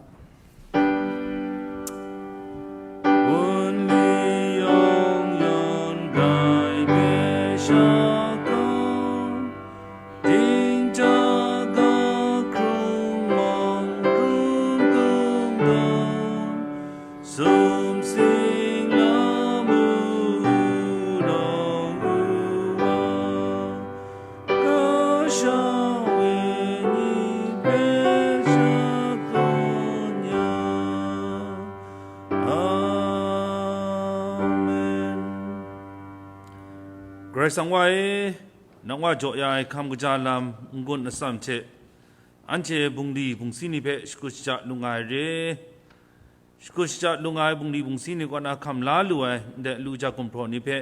Wunli yawng yawn rai hpe sha gaw, dingja ga hkrung mawng hkrung hkrung gaw, sumsing lamu u law u wa, kasha wenyi hpe shakawn ya. Amen. Karai Kasang wa e, nang wa jaw ya ai hkam kaja lam n-gun atsam hte, anhte bungli bungsi ni hpe shakut shaja lu nga ai re. Shakut shaja lu nga ai bungli bungsi ni kaw na hkam la lu ai ndai lu ja gumhpraw ni hpe,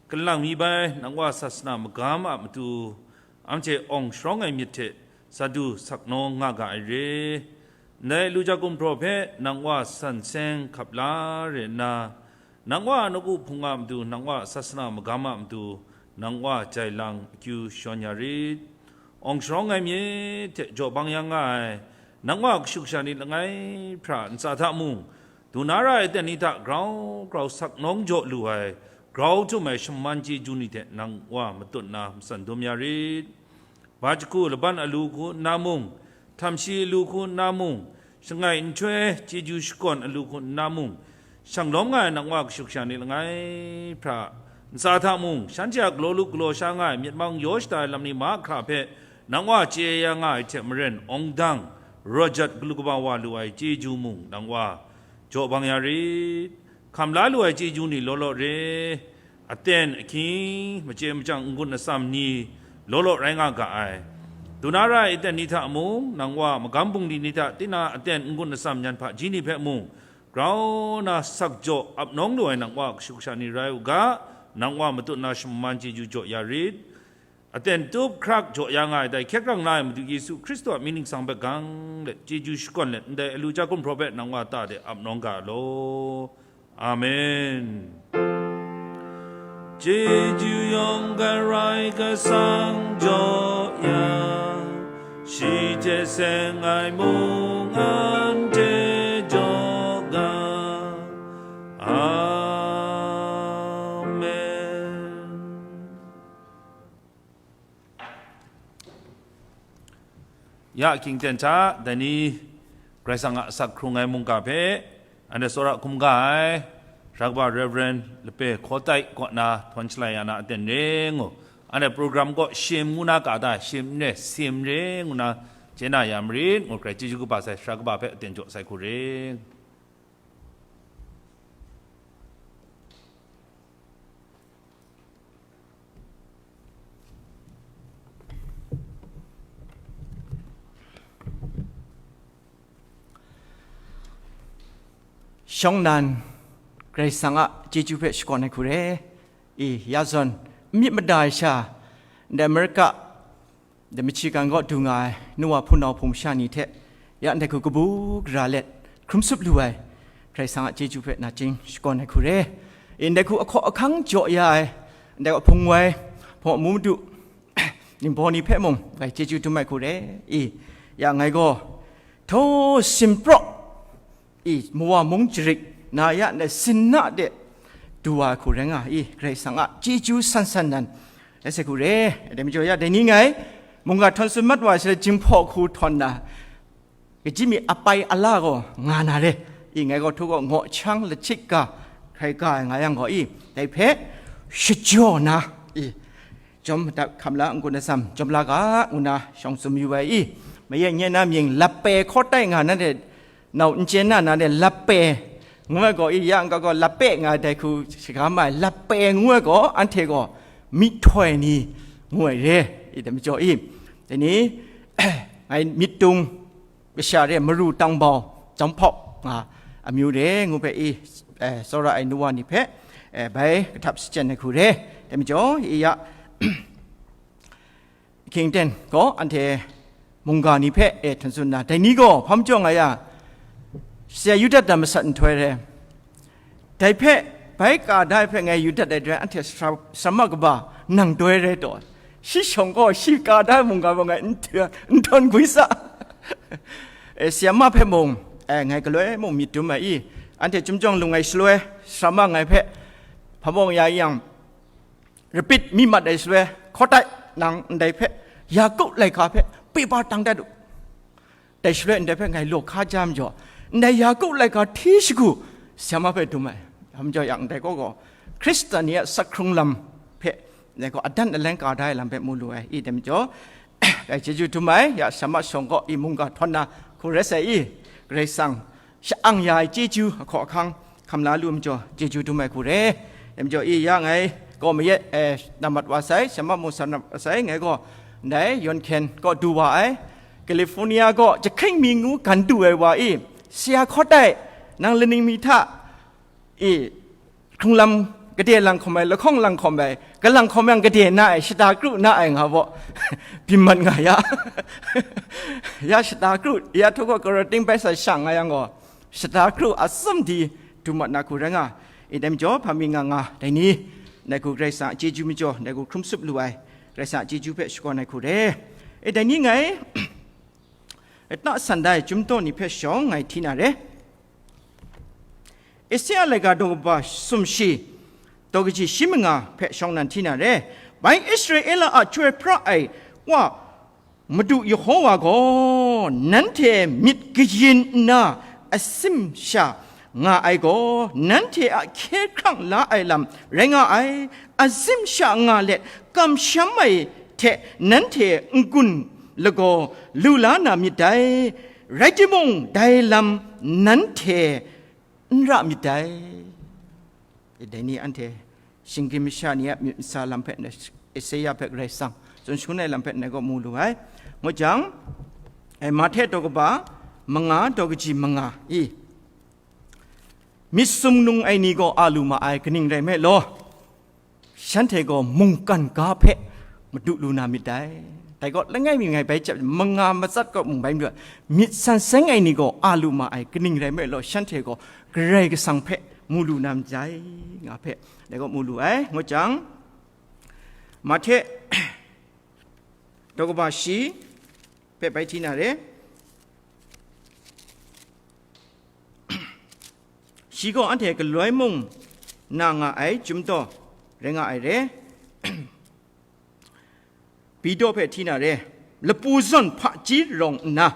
kalang mi bai nang wa sasana magam a matu, anhte awng sharawng ai myit hte sa du sak nawng nga ga ai re. Ndai lu ja gumhpraw hpe nang wa san seng hkap la re nna, nang wa nawku hpung a matu, nang wa sasana magam a matu, nang wa jai lang akyu shawn ya rit. Awng sharawng ai myit hte jaw bang yang nga ai, nang wa kashu kasha ni langai hpra ntsa hta mung, du na ra ai aten ni hta grau grau sak nawng jaw lu ai, grau htum ai shaman chyeju ni hte nang wa matut na matsan dum ya rit. Ba jahku laban alu hku nna mung, htam shi alu hku nna mung, shangai nhtoi chyeju shakawn alu hku nna mung, shang lawm nga ai nang wa kashu kasha ni langai hpra, ntsa hta mung, shanhte a galaw lup galaw sha nga ai myit mang yaw shada ai lam ni mahkra hpe, nang wa chye ya nga ai hte maren, awng dang, rawt jat galu kaba wa lu ai chyeju mung, nang wa jaw bang ya rit. Hkam la lu ai chyeju ni law law re, aten ahkying, machye machyang n-gun atsam ni law law rai nga ga ai. Du na ra ai aten ni hta mung, nang wa magam bungli ni hta, tinang a aten n-gun atsam nyan hpaji ni hpe mung, grau na sak jaw ap nawng lu ai nang wa kashu kasha ni rai u ga, nang wa matut na shaman chyeju jaw ya rit. Aten tup hkrak jaw ya nga ai dai hkye hkrang la ai Madu Yesu Hkristu a mying ningsang hpe gang let, chyeju shakawn let, ndai alu ja gumhpraw hpe nang wa ta de ap nawng ga law. Amen. Chyeju yawng Karai Kasang jaw ya, shi hte seng ai mung anhte jaw ga. Amen. Ya, hkying ten hta, dai ni Karai Kasang a asak hkrung ai mungga hpe, anhte tsawra hkum ga ai, Sara kaba Reverend Lape Hkawtai kaw na htawn shalai ya na aten re ngu, anhte program gaw shim ngu na ka ta, shim n re, sim re ngu na chye na ya marit ngu, Karai chyeju kaba sai, Sara kaba hpe aten jaw sai hku re. Shawng nnan, Karai Kasang a chyeju hpe shakawn ai hku re. I, ya zawn, n myit mada ai sha, ndai Amerika, ndai Michigan kaw du nga ai nu wa hpunau hpung masha ni hte, ya ndai hku kabu gara let, hkrum sup lu ai, Karai Kasang a chyeju hpe nachying shakawn ai hku re. I, ndai hku ahkaw ahkang jaw ya ai, ndai kaw hpung wai, hpung amu madu, ningbaw ni hpe mung, ngai chyeju dum ai hku re. I, ya ngai gaw, htaw simpraw, i, mawa mung jarik na ya ndai sinna de du wa ai hku rai nga i, Karai Kasang a chyeju san san nan rai sai hku re. Dai majaw ya, dai ni ngai mungga htawn tsun mat wa ai shaloi, Jinghpaw hku htawn na, kaji mi apai ala gaw nga na re. I, ngai gaw htu gaw ngaw chyang lachit ga, hkrai ga ai nga yang gaw i, dai hpe shajaw na, i, jawm madat hkam la, n-gun atsam jawm la ga, ngu na shawng tsun mayu ai i, mayen nye na mying Lape Hkawtai nga na de, nau n chyen na na de Lape ngu ai gaw i, ya n-ga gaw Lape nga ai dai hku shaga ma ai, Lape ngu ai gaw anhte gaw myihtoi ni ngu ai re, i dai majaw i, dai ni, ngai myit tung, kasha re, maru tangbau, jawm hpawk nga amyu re, ngu hpe i, eh, tsawra ai nu wa ni hpe, eh, bai kahtap shachyen ai hku re, dai majaw i ya, King ten gaw anhte mungga ni hpe e htan tsun nna, dai ni gaw hpa majaw nga ya, sha yu dat da masat nhtoi re, dai hpe, bai ka da ai hpe ngai yu dat ai hte anhte sara, sarama kaba nang doi rai taw, Shi shawng gaw shi ka da mungga gaw ngai n, n tawn gwi sa. E, si a ma hpe mung, e, ngai galoi mung myit dum ai i, anhte chyum jawng lung ai shaloi, sara ma ngai hpe hpa mung ya yang, rapit mi mat ai shaloi, hkaw tai nang ndai hpe, Yaku laika hpe, pyi ba tang dat u. Dai shaloi ndai hpe ngai law hka ja majaw, ndai Yaku laika hti shagu si a ma hpe dum ai. Dai majaw yang ndai gaw gaw, Hkristan ni a sak hkrung lam hpe, ndai gaw adan aleng ka da ai lam hpe mu lu ai. I dai majaw, ngai chyeju dum ai, ya si a ma shawng gaw i mungga htawn na hku rai sai i, Karai Kasang sha-ang ya ai chyeju ahkaw ahkang hkam la lu majaw, chyeju dum ai hku re. Dai majaw i ya ngai gaw mayet, e, na mat wa sai, si a ma mung sa na mat wa sai, ngai gaw ndai yawn hkyen kaw du wa ai, California gaw jahkring mi ngu gan du ai wa i, si a hkaw tai, nang laning mi hta i, hkrung lam gade lang hkawm ai, lahkawng lang hkawm ai, galang hkawm yang gade na ai, shata kru na ai nga baw, byin mat nga ya. Ya shata kru, ya htaw gaw karaw ting bai sa sha nga yang gaw, shata kru atsum di du mat na hku rai nga, i dai majaw, hpa mi nga nga, dai ni, ndai hku Karai Kasang a chyeju majaw, ndai hku hkrum tsup lu ai, Karai Kasang a chyeju hpe shakawn ai hku re. E dai ni ngai, Lata san da ai chyum daw ni hpe shawng ngai hti na re. Isaya laika daw kaba sumshi, daw kaji shi manga hpe shawng nan hti na re. Bai Israela a chyoi pra ai Wa Madu Yehowa gaw, nanhte myit kayin nna asim sha nga ai gaw, nanhte a hkye hkrang la ai lam rai nga ai, asim sha nga let kamsham ai hte nanhte n-gun lagaw lu la na myit dai, rai timung, dai lam nanhte n ra myit dai. Dai ni anhte shinggyim masha ni a myit masa lam hpe, Isaya hpe Karai Kasang tsun shangun ai lam hpe ndai gaw mu lu ai. Ngut jang, e, Mahte daw kaba manga, daw kaji manga i, myit sumnung ai ni gaw a lu ma ai, kaning rai nme law, shanhte gaw mungkan ga hpe madu lu na myit dai. Dai gaw, langai mi ngai bai chyap, manga matsat gaw mung bai majaw, myit san seng ai ni gaw a lu ma ai, kaning rai nme law, shanhte gaw Karai Kasang hpe mu lu na myit dai, nga hpe dai gaw mu lu ai. Ngut jang, Mahte daw kaba shi hpe bai hti na re. Shi gaw anhte galoi mung na nga ai chyum daw rai nga ai re. Bi daw hpe hti na re. Lapu zawn hpaji rawng nna,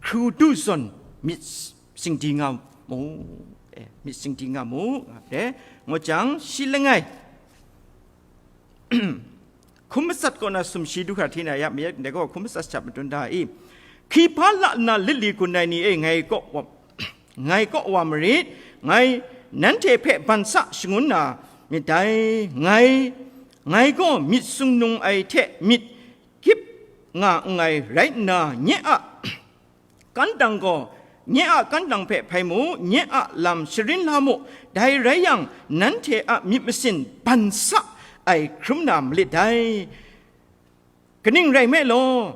hkru du zawn myit singdi nga mu, e, myit singdi nga mu, nga re. Ngut jang, shi langai, hkum matsat kaw na sumshi du hkra hti na ya, mayat ndai gaw hkum matsat shap madun da i, hkihpa la nna lit li gun ai ni e, ngai kaw wa, ngai kaw wa marit, ngai nanhte hpe ban sa shangun na myit dai, ngai, ngai gaw myit sumnung ai hte myit gyip nga nngai rai nna, nye a kantang gaw, nye a kantang hpe hpai mu, nye a lam sharin la mu, dai rai yang, nanhte a myit masin ban sa ai hkrum na malit dai. Kaning rai nme law,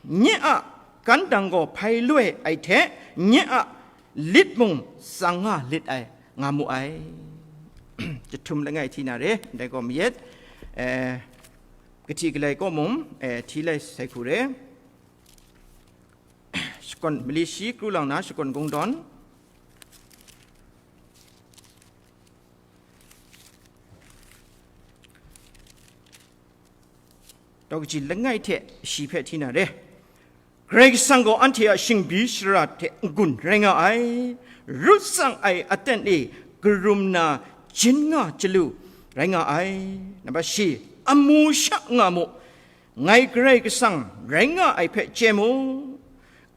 nye a kantang gaw hpai loi ai hte, nye a lit mung tsang nga lit ai, nga mu ai. Jahtum langai hti na re, ndai gaw mayat, eh, kahti galai kaw mung, eh, hti lai sai hku re. Shakawn, mali shi kru lang na, shakawn kungdawn. Daw kaji langai hte shi hpe hti na re. Karai Kasang gaw anhte a shingbi shara hte n-gun rai nga ai, rut tsang ai aten e karum na jin nga chyalu rai nga ai. Namba shi, amu sha nga mu, ngai Karai Kasang rai nga ai hpe chye mu,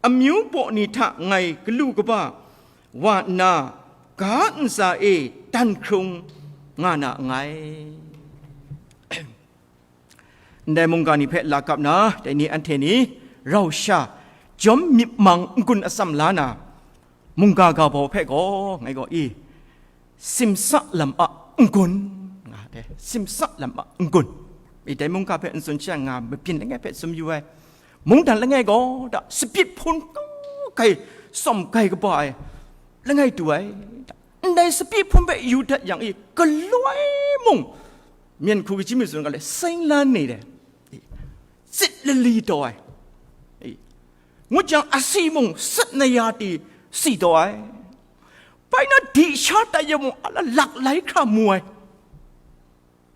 amyu baw ni hta ngai galu kaba wa nna, ga ntsa e dan hkrung nga na nngai. Ndai mungga ni hpe la kap na, dai ni anhte ni rau sha jawm myit mang n-gun atsam la na, mungga ga bau hpe gaw, ngai gaw i, simsa lam a n-gun, nga ai, simsa lam a n-gun. I dai mungga hpe n tsun sha nga mabyin langai hpe tsun yu ai. Mungdan langai gaw, da, sapyit hpun kau kai, tsawm kai kaba ai, langai du ai, da. Ndai sapyit hpun hpe yu dat yang i, galoi mung, myen hku kaji mi tsun ga le, seng lan ni de. tsit lali taw ai. Ngut jang, asi mung sat naya ti si taw ai. Bai na, di sha tai yang mung, a la lak lai hkra mu ai.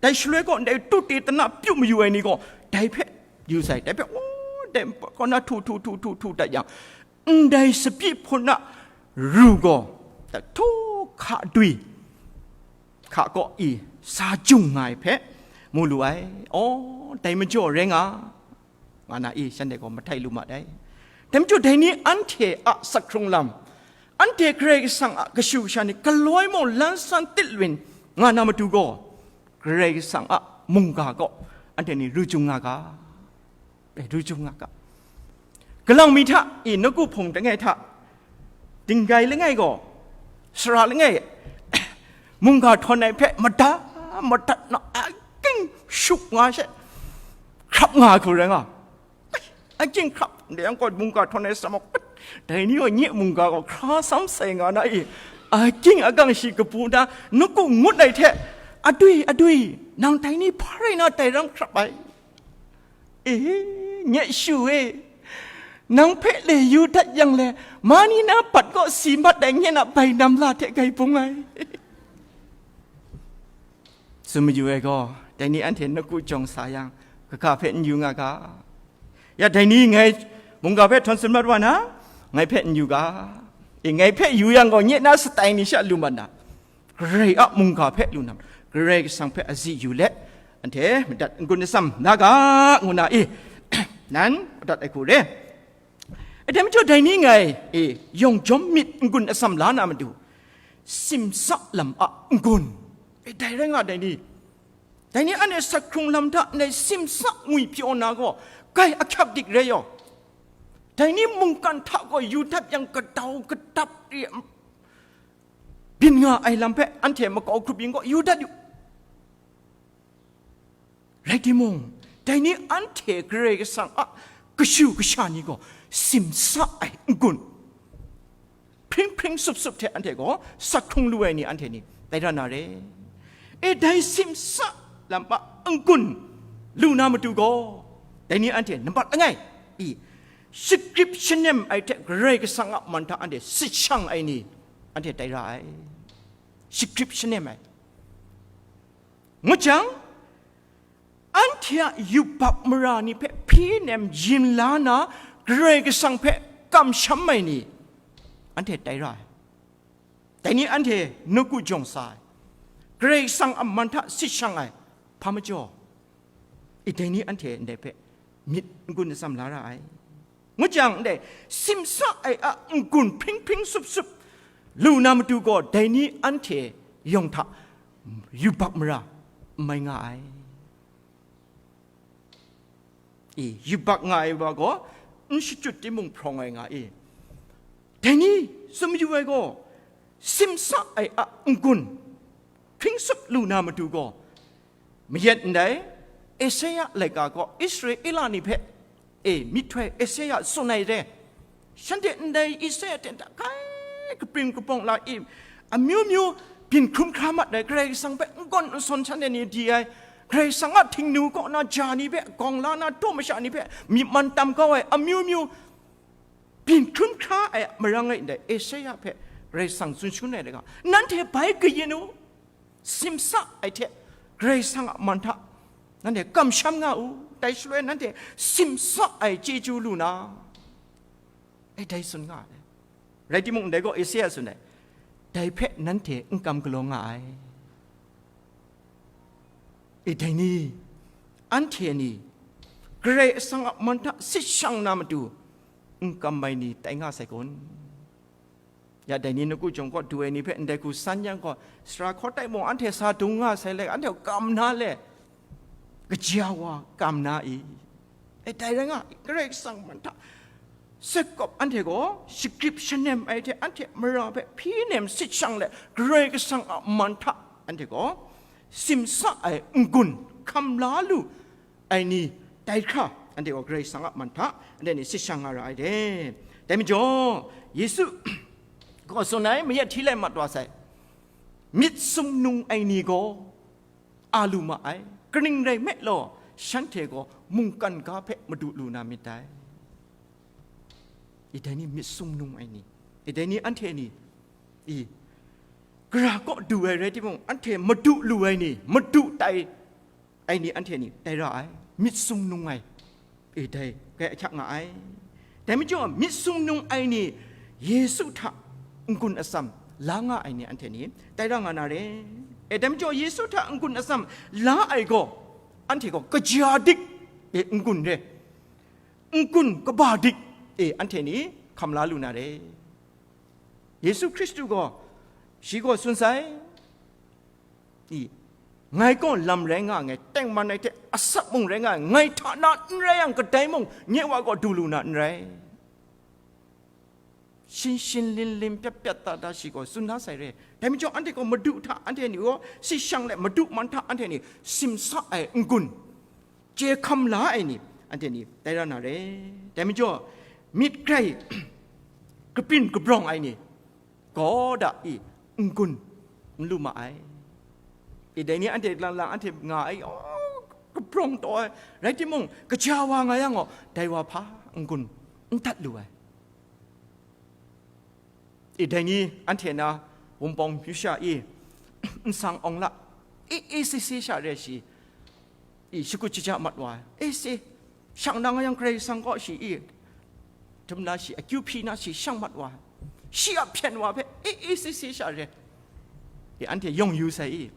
Dai shaloi gaw, ndai tu te tana pyu mayu ai ni gaw, dai hpe yu sai, dai hpe, oh, dai kaw na htu htu htu htu htu dat yang, ndai sapyi hpun a ru gaw, htu hka dwi, hka kaw i, sa jung nga ai hpe mu lu ai. Oh, dai majaw rai nga, nga na i, shanhte gaw mahtai lu ma dai. Dai majaw, dai ni anhte a sak hkrung lam, anhte Karai Kasang a kashu kasha ni galoi mung lan san tit lwin nga na matu gaw, Karai Kasang a mungga kaw anhte ni ru jung nga ga, e, ru jung nga ga. Galang mi hta i, nawku hpung langai hta, dinggai langai gaw, sara langai, mungga htawn ai hpe mada madat na, aking shuk nga she, hkrap nga ai hku rai nga. Aking hkrap, ndai yang gaw mungga htawn ai sa muk, dai ni gaw nye mungga gaw hkra sam sai nga na i, aking agang shi kabu na, nawku ngut ai hte, adwi, adwi, nang dai ni hpa rai na dai ram hkrap ai? E, nye shu e, nang hpe le yu dat yang le, ma ni na bat kaw si mat ai nye na bai nam la hte gai bung ai. Tsun mayu ai gaw, dai ni anhte nawku jawng sa yang, kaga hpe n yu nga ga. Ya, dai ni ngai mungga hpe htawn tsun mat wa na, ngai hpe n yu ga. E, ngai hpe yu yang gaw, nye na satai ni sha lu mat na. Karai a mungga hpe lu na, Karai Kasang hpe azi yu let, anhte madat n-gun atsam la ga, ngu na i, nan madat ai hku re. Dai majaw, dai ni ngai e, yawng jawm myit n-gun atsam la na matu, simsa lam a n-gun, e, dai rai nga, dai ni, dai ni anhte sak hkrung lam hta ndai simsa ngwi pyaw na gaw, kai ahkyap dik rai yaw. Dai ni mungkan hta gaw yu dat yang, gadau gadap re, byin nga ai lam hpe anhte makau hkrup yin gaw yu dat yu. Rai timung, dai ni anhte Karai Kasang a kashu kasha ni gaw simsa ai n-gun, hpring hpring sup sup hte anhte gaw sak hkrung lu ai ni anhte ni tai ra na re. E, dai simsa lam a n-gun lu na matu gaw, dai ni anhte nambat langai i, shagrip shanem ai hte Karai Kasang a man hta anhte sit shang ai ni anhte tai ra ai. Shagrip shanem ai. Ngut jang, anhte a yubak mara ni hpe hpyi nem yin la na, Karai Kasang hpe kamsham ai ni, anhte tai ra ai. Dai ni anhte nawku jawng sa ai, Karai Kasang a man hta sit shang ai, hpa majaw, e, dai ni anhte ndai hpe myit n-gun atsam la ra ai. Ngut jang, ndai simsa ai a n-gun hpring hpring sup sup lu na matu gaw, dai ni anhte yawng hta yubak mara n mai nga ai. E, yubak nga ai wa gaw n shachyut timung hprawng ai nga i. Dai ni tsun mayu ai gaw, simsa ai a n-gun hpring sup lu na matu gaw, mayat ndai Esaia laika gaw Israela ni hpe, e, myihtoi Esaia tsun ai re. Shanhte ndai Esaia hte nta hkai kapring kapawng la i, amyu myu byin hkrum hkra mat ai, Karai Kasang hpe n-gawn n-sawn shanhte ni di ai, Karai Kasang a htingnu kaw na ja ni hpe gawng la na, taw masha ni hpe myi man tam kau ai, amyu myu byin hkrum hkra ai marang e ndai Esaia hpe Karai Kasang tsun shangun ai re ga, nanhte bai kayin u, simsa ai hte Karai Kasang a man hta nanhte kamsham nga u, dai shaloi nanhte simsa ai chyeju lu na, e, dai tsun nga ai. Rai timung, ndai gaw Esaia tsun ai, dai hpe nanhte n kam galaw nga ai. E, dai ni, anhte ni, Karai Kasang a man hta sit shang na matu, n kam ai ni tai nga sai kun? Ya, dai ni nawku jawng kaw du ai ni hpe ndai hku san yang gaw, sara hkaw tai mung anhte sa dung nga sai le, anhte kam na le, kaja wa kam na i? E, dai rai nga, Karai Kasang man hta, Jakob anhte gaw shagrip shanem ai hte anhte mara hpe hpyi nem sit shang let, Karai Kasang a man hta anhte gaw simsa ai n-gun hkam la lu ai ni tai hkra, anhte gaw Karai Kasang a man hta anhte ni sit shang nga ra ai de. Dai majaw, Yesu gaw tsun ai, mayat hti lai mat wa sai, myit sumnung ai ni gaw a lu ma ai. Kaning rai nme law, shanhte gaw mungkan ga hpe madu lu na myit dai. I dai ni myit sumnung ai ni, i dai ni anhte ni, i, gara kaw du ai rai timung, anhte madu lu ai ni, madu tai ai ni anhte ni tai ra ai, myit sumnung ai, e, dai, kai ahkyak nga ai. Dai majaw, myit sumnung ai ni, Yesu hta n-gun atsam la nga ai ni anhte ni tai ra nga na re. E, dai majaw, Yesu hta n-gun atsam la ai gaw, anhte gaw kaja dik, e, n-gun re, n-gun kaba dik, e, anhte ni hkam la lu na re. Yesu Hkristu gaw, shi gaw tsun sai, i, ngai gaw lam rai nga nngai, tengman ai hte asak mung rai nga ai, ngai hta na n rai yang, kadai mung nye Wa gaw du lu na n rai. Shin shin lin lin, pyat pyat ta ta shi gaw tsun da sai re. Dai majaw, anhte gaw madu hta anhte ni gaw si shang let, madu man hta anhte ni simsa ai n-gun, chye hkam la ai ni, anhte ni tai ra na re. Dai majaw, myit grai kabyin kabrawng ai ni gaw da i n-gun n lu ma ai. I dai ni anhte lang lang anhte nga ai, oh, kabrawng taw ai, rai timung, kaja wa nga yang gaw, dai wa hpa n-gun n dat lu ai. I dai ni anhte na Wunpawng myu sha i, nsang awng la, i, i si si sha re shi, i, shakut shaja mat wa ai, i si, shang na nga yang Karai Kasang kaw shi i, dum na shi, akyu hpyi na shi, shang mat wa ai, shi a hpyen wa hpe, i, i si si sha re, i, anhte yawng yu sai i,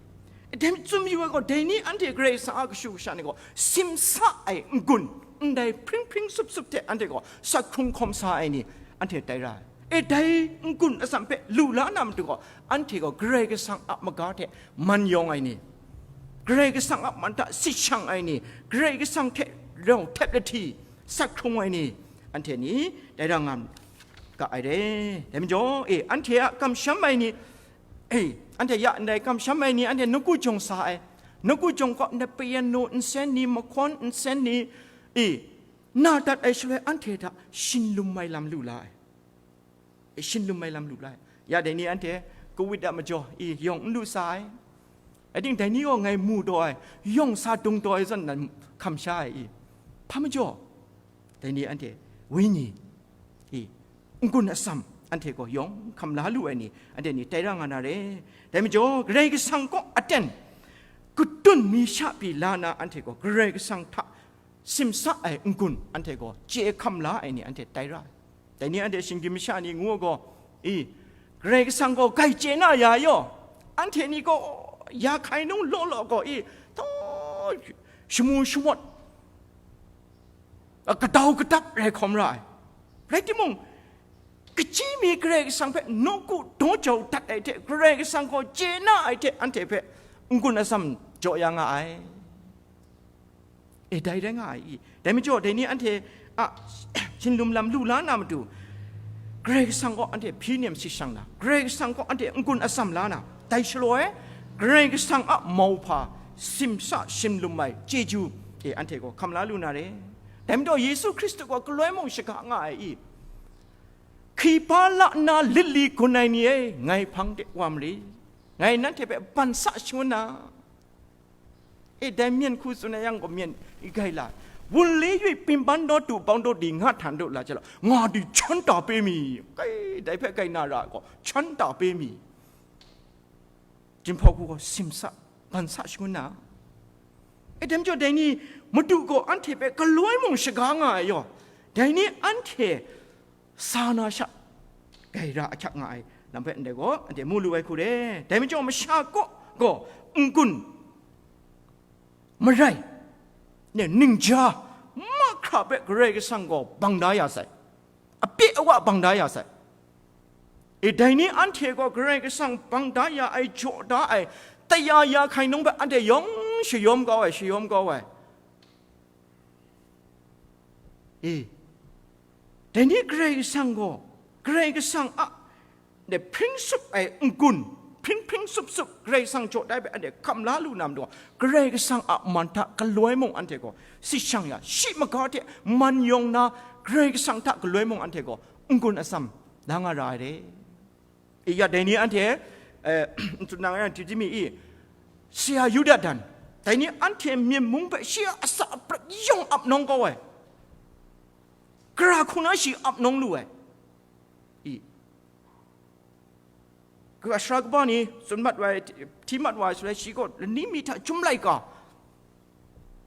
dai chyum yu ai gaw, dai ni anhte Karai Kasang a kashu kasha ni gaw, simsa ai n-gun, ndai hpring hpring sup sup hte anhte gaw sak hkrung hkawm sa ai ni, anhte tai ra ai. E, dai n-gun atsam hpe lu la na matu gaw, anhte gaw Karai Kasang a maga hte man yawng ai ni, Karai Kasang a man hta sit shang ai ni, Karai Kasang hte rau htep lahti sak hkrung ai ni, anhte ni tai ra nga ga ai re. Dai majaw, e, anhte a kamsham ai ni, e, anhte ya ndai kamsham ai ni, anhte nawku jawng sa ai, nawku jawng kaw napayan nu nsen ni, mahkawn nsen ni, e, na dat ai shaloi, anhte hta shin lum ai lam lu la ai. E, shin lum ai lam lu la ai. Ya dai ni anhte kawit a majaw i yawng n lu sa ai. Ating dai ni gaw ngai mu taw ai, yawng sa dung taw ai zawn nan hkam sha ai i. Hpa majaw, dai ni anhte wenyi i n-gun atsam anhte gaw yawng hkam la lu ai ni, anhte ni tai ra nga na re. Dai majaw, Karai Kasang kaw aten kadun mi sha pyi la na anhte gaw Karai Kasang hta simsa ai n-gun anhte gaw chye hkam la ai ni anhte tai ra ai. Dai ni anhte shinggyim masha ni ngu ai gaw, i, Karai Kasang gaw grai chye na ya yaw, anhte ni gaw ya hkai nung law law gaw, i, taw shamu shamawt, a, kadau kadap rai hkawm ra ai. Rai timung, kachyi mi Karai Kasang hpe nawku daw jau dat ai hte, Karai Kasang gaw chye na ai hte, anhte hpe n-gun atsam jaw ya nga ai. E, dai rai nga ai i. Dai majaw, dai ni anhte a shin lum lam lu la na matu, Karai Kasang gaw anhte hpyi nem sit shang na, Karai Kasang gaw anhte n-gun atsam la na, dai shaloi, Karai Kasang a mauhpa simsa shin lum ai chyeju, e, anhte gaw hkam la lu na re. Dai majaw, Yesu Hkristu gaw galoi mung shaga nga ai i. Hkripa la nna lit li gun ai ni e, ngai hpang de wa marit. Ngai nanhte hpe ban sa shangun na. E, dai myen hku tsun ai yang gaw, myen i gai la. Wun le yui pimpan daw tu bang daw di nga htan daw la chya la, nga di chan ta pe mi. Kai, dai hpe kai na ra gaw, chan ta pe mi. Jinghpaw hku gaw simsa, ban sa shangun na. E, dai majaw dai ni, Madu gaw anhte hpe galoi mung shaga nga ai yaw, dai ni anhte sa na sha, gaira ahkyak nga ai lam hpe ndai gaw, anhte mu lu ai hku re. Dai majaw masha kaw gaw n-gun, marai, ne, ningja, mahkra hpe Karai Kasang gaw bang da ya sai, apye awa bang da ya sai. E, dai ni anhte gaw Karai Kasang bang da ya ai, jaw da ai, taya ya hkai nung hpe anhte yawng shayawm kau ai, shayawm kau ai. E, dai ni Karai Kasang gaw, Karai Kasang a, ne, hpring sup ai n-gun, hpring hpring sup sup Karai Kasang jaw dai hpe anhte hkam la lu na matu, Karai Kasang a man hta galoi mung anhte gaw sit shang ya, shi maga hte man yawng na, Karai Kasang hta galoi mung anhte gaw n-gun atsam la nga ra ai re. I ya, dai ni anhte, eh, n tsun na nga yang, Timoti i, sara Yuda dan, Dai ni anhte myen mung hpe shi a asak aprat yawng ap nawng kau ai, gara hku na shi ap nawng lu ai. I, gara sara kaba ni tsun mat wa ai, hti mat wa ai shaloi, shi gaw lani mi hta chyum laika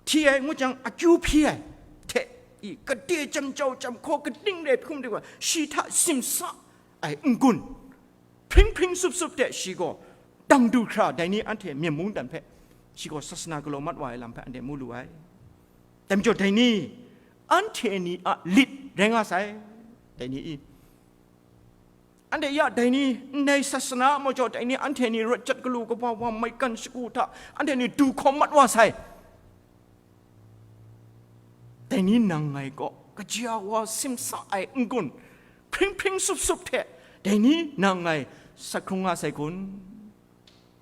hti ai ngut jang, akyu hpyi ai hte, i, gade jam jau jam hkaw kaning rai hpung de wa, shi hta simsa ai n-gun, hpring hpring sup sup de shi gaw dang du hkra, dai ni anhte myen mung dan hpe shi gaw sasana galaw mat wa ai lam hpe anhte mu lu ai. Dai majaw dai ni, anhte ni a lit rai nga sai, dai ni i. Anhte ya dai ni, ndai sasana a majaw dai ni, anhte ni rawt jat galu kaba wa maigan shagu hta anhte ni du hkawm mat wa sai. Dai ni nang ngai gaw kaja wa simsa ai n-gun, hpring hpring sup sup hte dai ni nang ngai sat hkrung nga sai kun?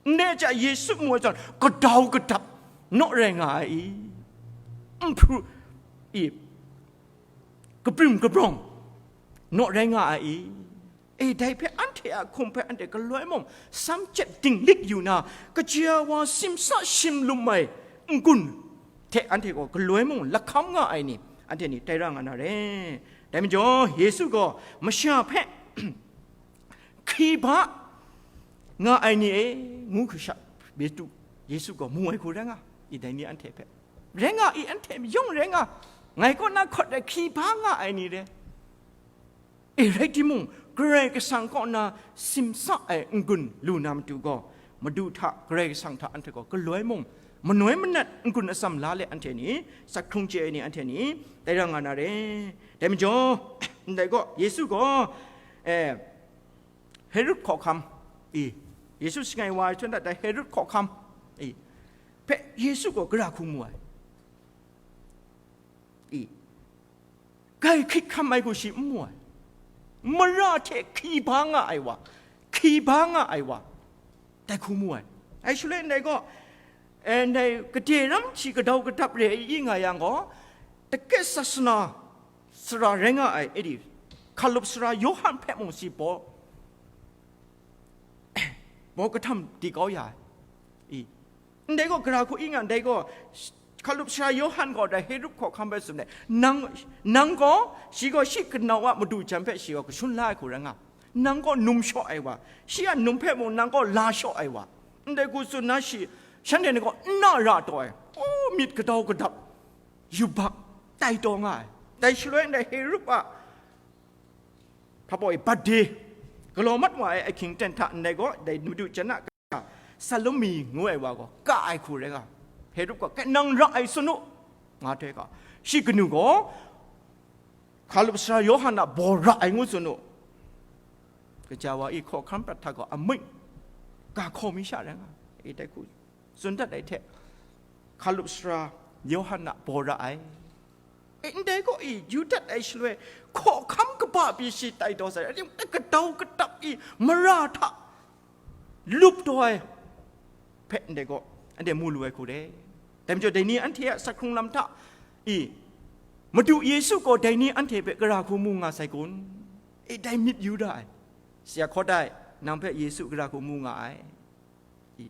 Ndai ja Yesu mu ai zawn, gadau gadap naw rai nga ai i? Nhpru i, kabrim kabrawng naw rai nga ai i? E, dai hpe anhte a hkum hpe anhte galoi mung sam chyet dinglik yu na, kaja wa simsa shim lum ai n-gun hte anhte gaw galoi mung lahkam nga ai ni, anhte ni tai ra nga na re. Dai majaw, Yesu gaw masha hpe hkri ba nga ai ni e, ngu hkri sha Petru, Yesu gaw mu ai hku rai nga i, dai ni anhte hpe. Rai nga i, anhte yawng rai nga, ngai kaw na hkawt ai hkri ba nga ai ni re. E, rai timung, Karai Kasang kaw na simsa ai n-gun lu na matu gaw, Madu hta, Karai Kasang hta anhte gaw galoi mung, manoi manat n-gun atsam la let anhte ni, sat hkrung chye ai ni anhte ni, tai ra nga na re. Dai majaw, ndai gaw, Yesu gaw, eh, Herod hkawhkam i, Yesu shangai wa ai hten dat dai Herod hkawhkam i, hpe Yesu gaw gara hku mu ai. I, grai hkrit hkam ai hku shi n mu ai. Mara hte hkri ba nga ai wa, hkri ba nga ai wa, dai hku mu ai. Ai shaloi ndai gaw, eh, ndai gade ram shi gadau gadap re ai i nga yang gaw, dake sasana sara rai nga ai, e di, hkalup sara Yawhan hpe mung si baw, baw kahtam di kau ya ai. I, ndai gaw gara hku i nga, ndai gaw, hkalup sara Yawhan gaw dai Herod hkawhkam hpe tsun ai, nang, nang gaw, shi gaw shi kanau a madu jan hpe shi gaw kashun la ai hku rai nga, nang gaw num shaw ai wa, shi a num hpe mung nang gaw la shaw ai wa, ndai hku tsun na shi, shanhte ni gaw n na ra taw ai, o, myit gadau gadap, yubak, tai taw nga ai. Dai shaloi ndai Herod a hpa baw e bat de, galaw mat wa ai ahkying ten hta ndai gaw, dai Madu jan a ka Salomi ngu ai wa gaw ka ai hku rai nga, Herod gaw, "Kai nang ra ai tsun u," nga hte ga, shi kanu gaw, "Hkalup sara Yawhan a baw ra ai ngu tsun u," kaja wa i hkawhkam prat hta gaw amik ga hkaw mi sha rai nga, e dai hku tsun dat ai hte, hkalup sara Yawhan a baw ra ai. E, ndai gaw i, yu dat ai shaloi, hkawhkam kaba pyi shi tai taw sai, gadau gadap i, mara hta lup taw ai hpe ndai gaw, anhte mu lu ai hku re. Dai majaw, dai ni anhte a sat hkrung lam hta i, Madu Yesu gaw dai ni anhte hpe gara hku mu nga sai kun? E, dai myit yu ra ai. Sya hkawt ai, nang hpe Yesu gara hku mu nga ai. I,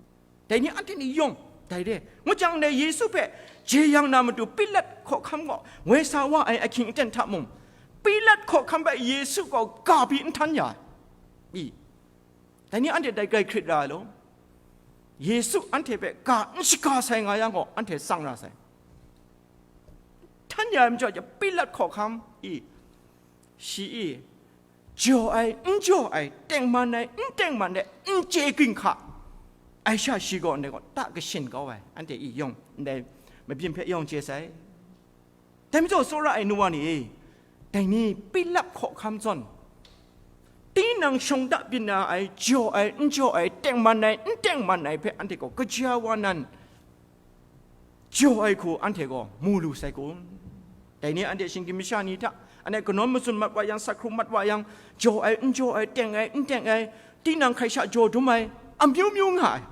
dai ni anhte ni yawng dai re. Ngut jang dai Yesu hpe jeyang na matu Pilat hkawhkam gaw woi sa wa ai ahkying aten hta mung, Pilat hkawhkam hpe Yesu gaw ga pyi n htan ya ai. I, dai ni anhte dai grai hkrit ra ai law, Yesu anhte hpe ga n shaga sai nga yang gaw, anhte tsang ra sai. Htan ya ai majaw, Pilat hkawhkam i, shi i, jaw ai, n jaw ai, tengman ai, n tengman ai, n chye ginhka ai sha, shi gaw ndai gaw ta kashin kau ai, anhte i yawng ndai mabyin hpe yawng chye sai. Dai majaw, tsawra ai nu wa ni e, dai ni Pilat hkawhkam zawn, tinang shawng da byin na ai, jaw ai, n jaw ai, tengman ai, n tengman ai hpe anhte gaw kaja wa nan, jaw ai hku anhte gaw mu lu sai kun? Dai ni anhte shinggyim masha ni hta, anhte kanawn matsun mat wa yang, sat hkrung mat wa yang, jaw ai, n jaw ai, teng ai, n teng ai, tinang hkai sha jaw dum ai, amyu myu nga ai.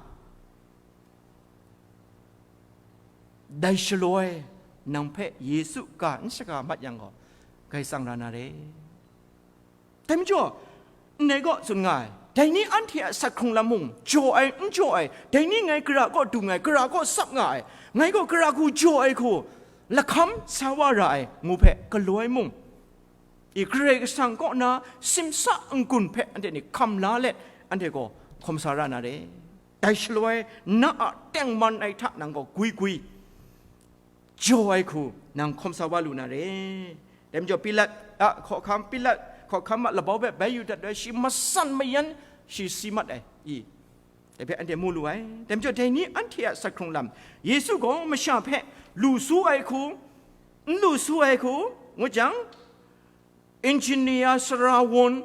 Dai shaloi, nang hpe Yesu ga n shaga mat yang gaw, grai tsang ra na re. Dai majaw, ndai gaw tsun nga ai, Dai ni anhte a sat hkrung lam mung, jaw ai, n jaw ai, dai ni ngai gara kaw dung ai, gara kaw tsap nga ai, ngai gaw gara hku jaw ai hku, lahkam sa wa ra ai, ngu hpe galoi mung, i Karai Kasang kaw na simsa n-gun hpe anhte ni hkam la let, anhte gaw hkawm sa ra na re. Dai shaloi, na a tengman ai hta nang gaw gwi gwi, jaw ai hku nang hkawm sa wa lu na re. Dai majaw Pilat a hkawhkam, Pilat hkawhkam a labau hpe bai yu dat ai, shi matsan mayan shi si mat ai, i, dai hpe anhte mu lu ai. Dai majaw dai ni anhte a sat hkrung lam, Yesu gaw masha hpe lu su ai hku, n lu su ai hku, ngu jang, injinia sara won,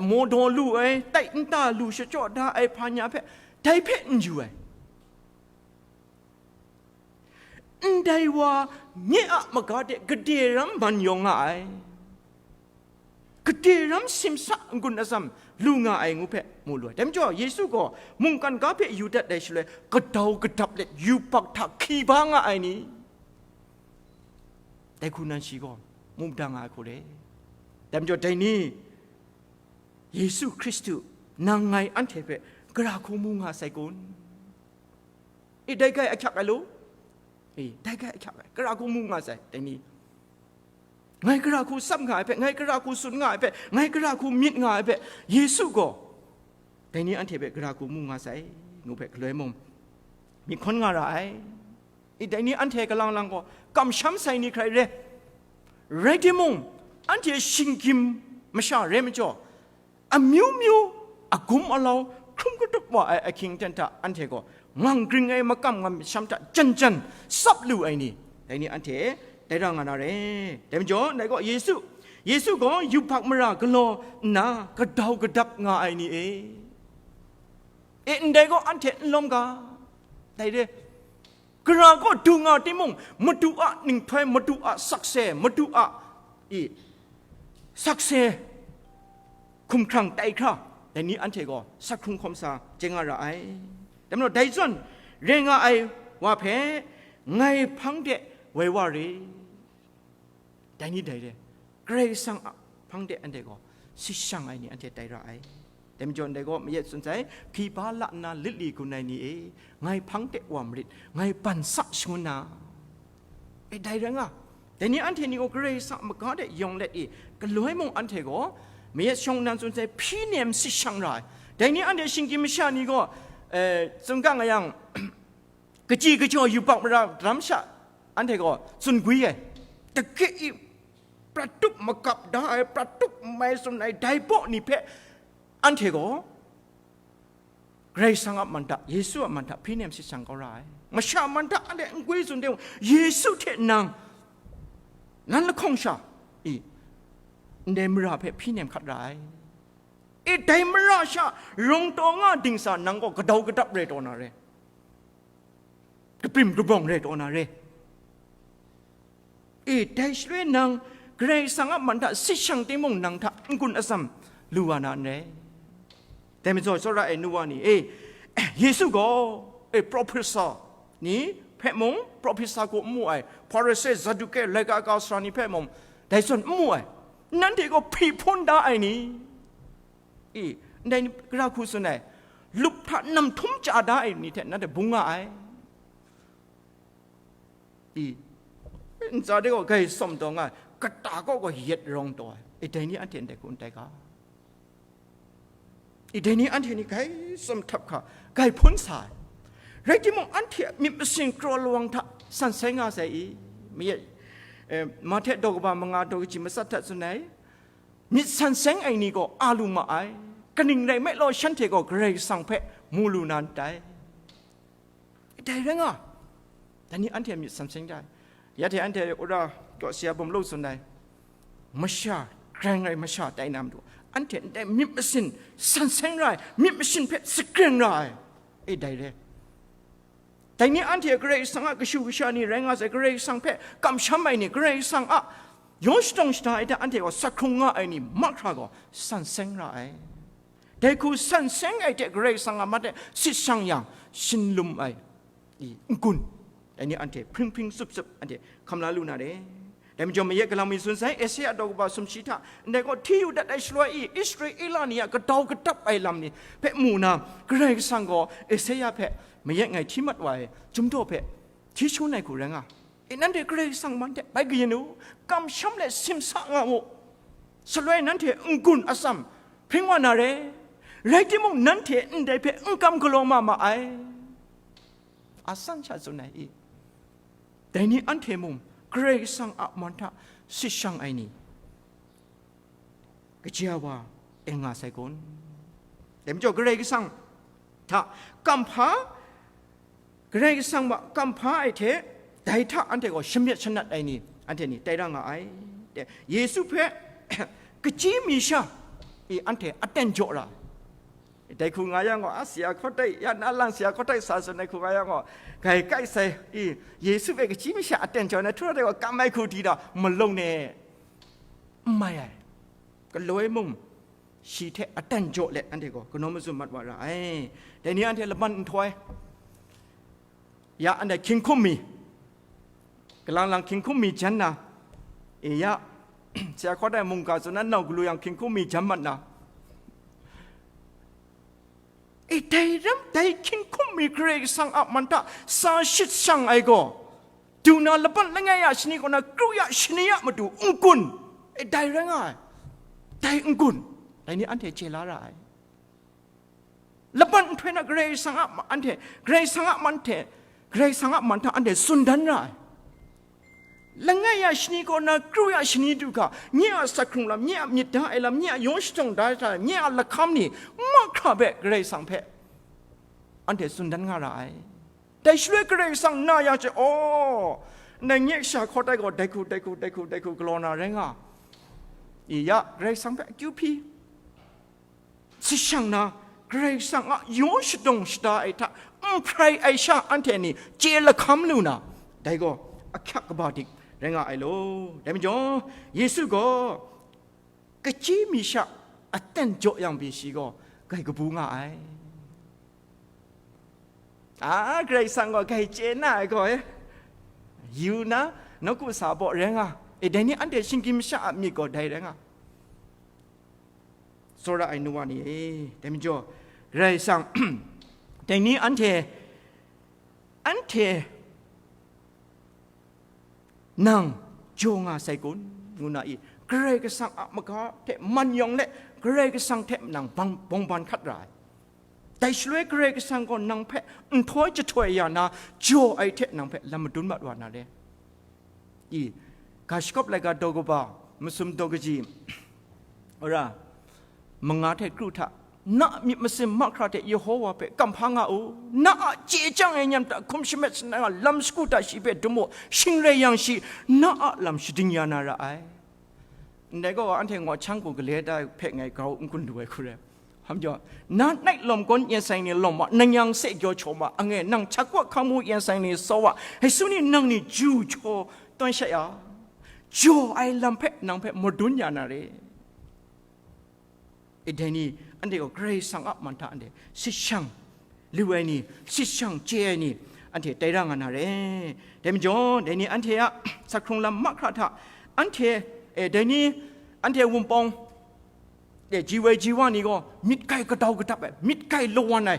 modaw lu ai, tai nta lu shachyaw da ai hpa nya hpe, dai hpe n yu ai. Ndai wa nye a maga de gade ram man yawng nga ai, gade ram simsa n-gun atsam lu nga ai ngu hpe mu lu ai. Dai majaw, Yesu gaw mungkan ga hpe yu dat ai shaloi, gadau gadap let yubak hta hki ba nga ai ni, dai hku nan shi gaw mu da nga ai hku re. Dai majaw, dai ni, Yesu Hkristu, nang ngai anhte hpe gara hku mu nga sai kun? I, dai kai ahkyak ai lu? I, dai kai ahkyak ai, gara hku mu nga sai, dai ni. Ngai gara hku tsap nga ai hpe, ngai gara hku tsun nga ai hpe, ngai gara hku myit nga ai hpe, Yesu gaw dai ni anhte hpe gara hku mu nga sai, ngu hpe galoi mung, myit hkawn nga ra ai. I, dai ni anhte kalang lang gaw kamsham sai ni hkrai re, rai timung, anhte shinggyim masha re majaw, amyu myu, agum alau hkrum katup wa ai ahkying ten hta anhte gaw ngang gring ai makam ngam masham hta jan jan tsap lu ai ni, dai ni anhte dai ra nga na re. Dai majaw, ndai gaw Yesu, Yesu gaw yubak mara galaw nna gadau gadap nga ai ni e, e, ndai gaw anhte n lawm ga, dai re. Gara kaw du nga timung, Madu a ninghtoi, Madu a sakse, Madu a, i, sakse hkumhkrang tai hkra, dai ni anhte gaw sat hkrung hkawm sa chye nga ra ai. Dai majaw, dai zawn rai nga ai wa hpe ngai hpang de woi wa re. Dai ni dai re, Karai Kasang a hpang de anhte gaw sit shang ai ni anhte tai ra ai. Dai majaw ndai gaw mayat tsun sai, hpyi ba la nna lit li gun ai ni e, ngai hpang de wa marit, ngai ban sa shangun na. E, dai rai nga, dai ni anhte ni gaw Karai Kasang a maga de yawng let i, galoi mung anhte gaw mayat shawng nnan tsun sai, hpyi nem sit shang ra ai. Dai ni anhte shinggyim masha ni gaw, e, tsun ga nga yang, kachyi kachyaw yubak mara daram sha anhte gaw tsun gwi ai. Dage i, prat tup magap da ai, prat tup mai tsun ai, dai baw ni hpe anhte gaw Karai Kasang a man hta, Yesu a man hta hpyi nem sit shang kau ra ai. Masha man hta anhte n gwi tsun de, Yesu hte nang, nan lahkawng sha, i, ndai mara hpe hpyi nem hkat ra ai. E, dai mara sha rawng taw nga dingsa nang gaw gadau gadap rai taw na re, kaprim kabawng rai taw na re. E, dai shaloi nang Karai Kasang a man hta sit shang timung nang hta n-gun atsam lu wa na n rai. Dai majaw, tsawra ai nu wa ni e, Yesu gaw, e, professor ni hpe mung, professor hku n mu ai, Hparishe, Saduke, laika ka sara ni hpe mung, dai zawn n mu ai, nanhte gaw hpyi hpun da ai ni, i, ndai ni gara hku tsun ai, lup hta nam htum chya da ai ni hte nanhte bung nga ai, i, ntsa de gaw gai tsawm taw nga ai, kata kaw gaw yet rawng taw ai, e, dai ni anhte ndai hku n tai ga? I, dai ni anhte ni gai tsawm htap hka, gai hpun sa ai. Rai timung, anhte a myit masin kraw lawang hta san seng nga sai i? Maye, eh, Mahte daw kaba manga daw kaji matsat hta tsun ai, myit san seng ai ni gaw a lu ma ai. Kaning rai nme law, shanhte gaw Karai Kasang hpe mu lu na n tai? Dai rai nga, dai ni anhte myit san seng da ai. Ya hte anhte wora kaw saya bum lo tsun ai, masha, grang ai masha tai na matu, anhte ndai myit masin san seng ra ai, myit masin hpe sagreng ra ai. E, dai re. Dai ni anhte Karai Kasang a kashu kasha ni rai nga sai, Karai Kasang hpe kamsham ai ni, Karai Kasang a yaw shadawng shada ai hta anhte gaw sat hkrung nga ai ni mahkra gaw san seng ra ai. Dai hku san seng ai hte Karai Kasang a mat e sit shang yang, shinlum ai, i, n-gun, dai ni anhte hpring hpring tsup tsup anhte hkam la lu na re. Dai majaw, mayat galang mi tsun sai, Esaia daw kaba sumshi hta, ndai gaw hti yu dat ai shaloi i, Israela ni a gadau gadap ai lam ni hpe mu na, Karai Kasang gaw Esaia hpe mayat ngai hti mat wa ai, chyum daw hpe hti shangun ai hku rai nga. E, nanhte Karai Kasang man hte bai kayin u, kamsham let simsa nga mu, shaloi nanhte n-gun atsam hpring wa na re, rai timung, nanhte ndai hpe n kam galaw ma ma ai, a san sha tsun ai i. Dai ni anhte mung Karai Kasang a man hta sit shang ai ni, kaja wa e nga sai kun? Dai majaw, Karai Kasang hta kamhpa, Karai Kasang wa kamhpa ai hte, dai hta anhte gaw shamyet shanat ai ni, anhte ni tai ra nga ai. Yesu hpe kachyi mi sha i anhte aten jaw ra. Dai hku nga yang gaw, a, sara hkawt tai, ya na lang sara hkawt tai sa tsun ai hku nga yang gaw, grai kai sai, i, Yesu hpe kachyi mi sha aten jaw na, htura dai gaw kam ai hku di da, malung ne, n mai ai. Galoi mung, shi hte aten jaw let anhte gaw kanaw mazum mat wa ra ai. Dai ni anhte laban nhtoi, ya, anhte hkying hkum mi, kalang lang hkying hkum mi jan na, e, ya, sara hkawt tai mungga tsun na nau galu yang hkying hkum mi jan mat na, e, dai ram, dai hkying hkum mi Karai Kasang a man hta sa shit shang ai gaw, du na laban langai ya shani kaw na kru ya shani a matu n-gun, e, dai rai nga ai. Dai n-gun, dai ni anhte chye la ra ai. Laban nhtoi na Karai Kasang a ma-, anhte, Karai Kasang a man hte, Karai Kasang a man hta anhte tsun dan ra ai. Langai ya shani kaw na kru ya shani du ga, nye a sak hkrung lam, nye a myit da ai lam, nye a yaw shadawng da ai hta, nye a lahkam ni mahkra hpe Karai Kasang hpe anhte tsun dan nga ra ai. Dai shaloi Karai Kasang na yang she, aw, nang nye sara hkawt tai gaw dai hku, dai hku, dai hku, dai hku galaw na rai nga. I ya, Karai Kasang hpe akyu hpyi, sit shang na, Karai Kasang a yaw shadawng shada ai hta n hprai ai sha anhte ni chye lahkam lu na, dai gaw ahkyak kaba dik rai nga ai law. Dai majaw, Yesu gaw kachyi mi sha aten jaw yang pyi shi gaw grai kabu nga ai. A, Karai Kasang gaw grai chye na ai gaw, e, yu na, nawku sa baw rai nga. E, dai ni anhte shinggyim masha a myit gaw dai rai nga. Tsawra ai nu wa ni e, dai majaw, Karai Kasang, dai ni anhte, anhte nang jaw nga sai kun, ngu na i, Karai Kasang a maga hte man yawng let, Karai Kasang hte nang bang, bawng ban hkat ra ai. Dai shaloi Karai Kasang gaw nang hpe nhtoi jahtoi ya na, jaw ai hte nang hpe lam madun mat wa na le. I, ga shakawp laika daw kaba, masum daw kaji, ora, manga hte kru hta, na a myit masin mahkra hte Yehowa hpe kamhpa nga u, na a chye chyang ai nyam hta hkum shamet shanan nga lam shagu hta shi hpe dum u, shing rai yang shi, na a lam shading ya na ra ai. Ndai gaw, anhte ngawt shang hku gale da hpe ngai grau n gun lu ai hku rai. Hpa majaw, na nai lawm gawn yen sai ni lawm wa, nang yang se gyaw chaw ma, ange, nang hkak wa hkamu yen sai ni sau wa, hai su ni nang ni ju chaw tawn sha ya, jaw ai lam hpe nang hpe madun ya na re. E, dai ni, anhte gaw Karai Kasang a man hta anhte sit shang lu ai ni, sit shang chye ai ni, anhte tai ra nga na re. Dai majaw, dai ni anhte a sak hkrung lam mahkra hta, anhte, e, dai ni, anhte wunpawng, e, ji woi ji wa ni gaw, myit grai gadau gadap ai, myit grai lawan ai,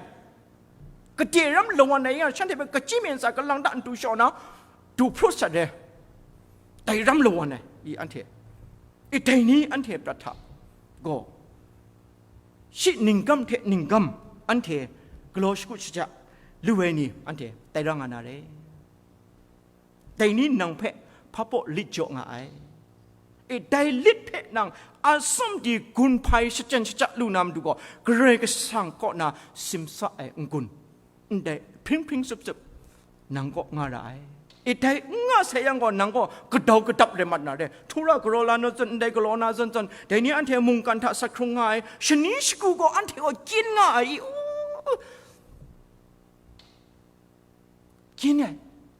gade ram lawan ai yang, shanhte hpe kachyi mi ntsa kalang da n du shaw na, du hprut sat ai, dai ram lawan ai, i anhte. I dai ni anhte prat hta gaw, shi ninggam hte ninggam anhte galaw shakut shaja lu ai ni anhte tai ra nga na re. Dai ni nang hpe hpa paw lit jaw nga ai. I dai lit hpe nang atsam di gun hpai shachyen shaja lu na matu gaw, Karai Kasang kaw na simsa ai n-gun, ndai hpring hpring tsup tsup nang kaw nga ra ai. I dai n nga sai yang gaw, nang gaw gadau gadap rai mat na re. Htura galaw la na zawn, ndai galaw na zawn zawn, dai ni anhte mungkan hta sat hkrung nga ai, shani shagu gaw anhte gaw kyin nga ai, i, u, kyin ai.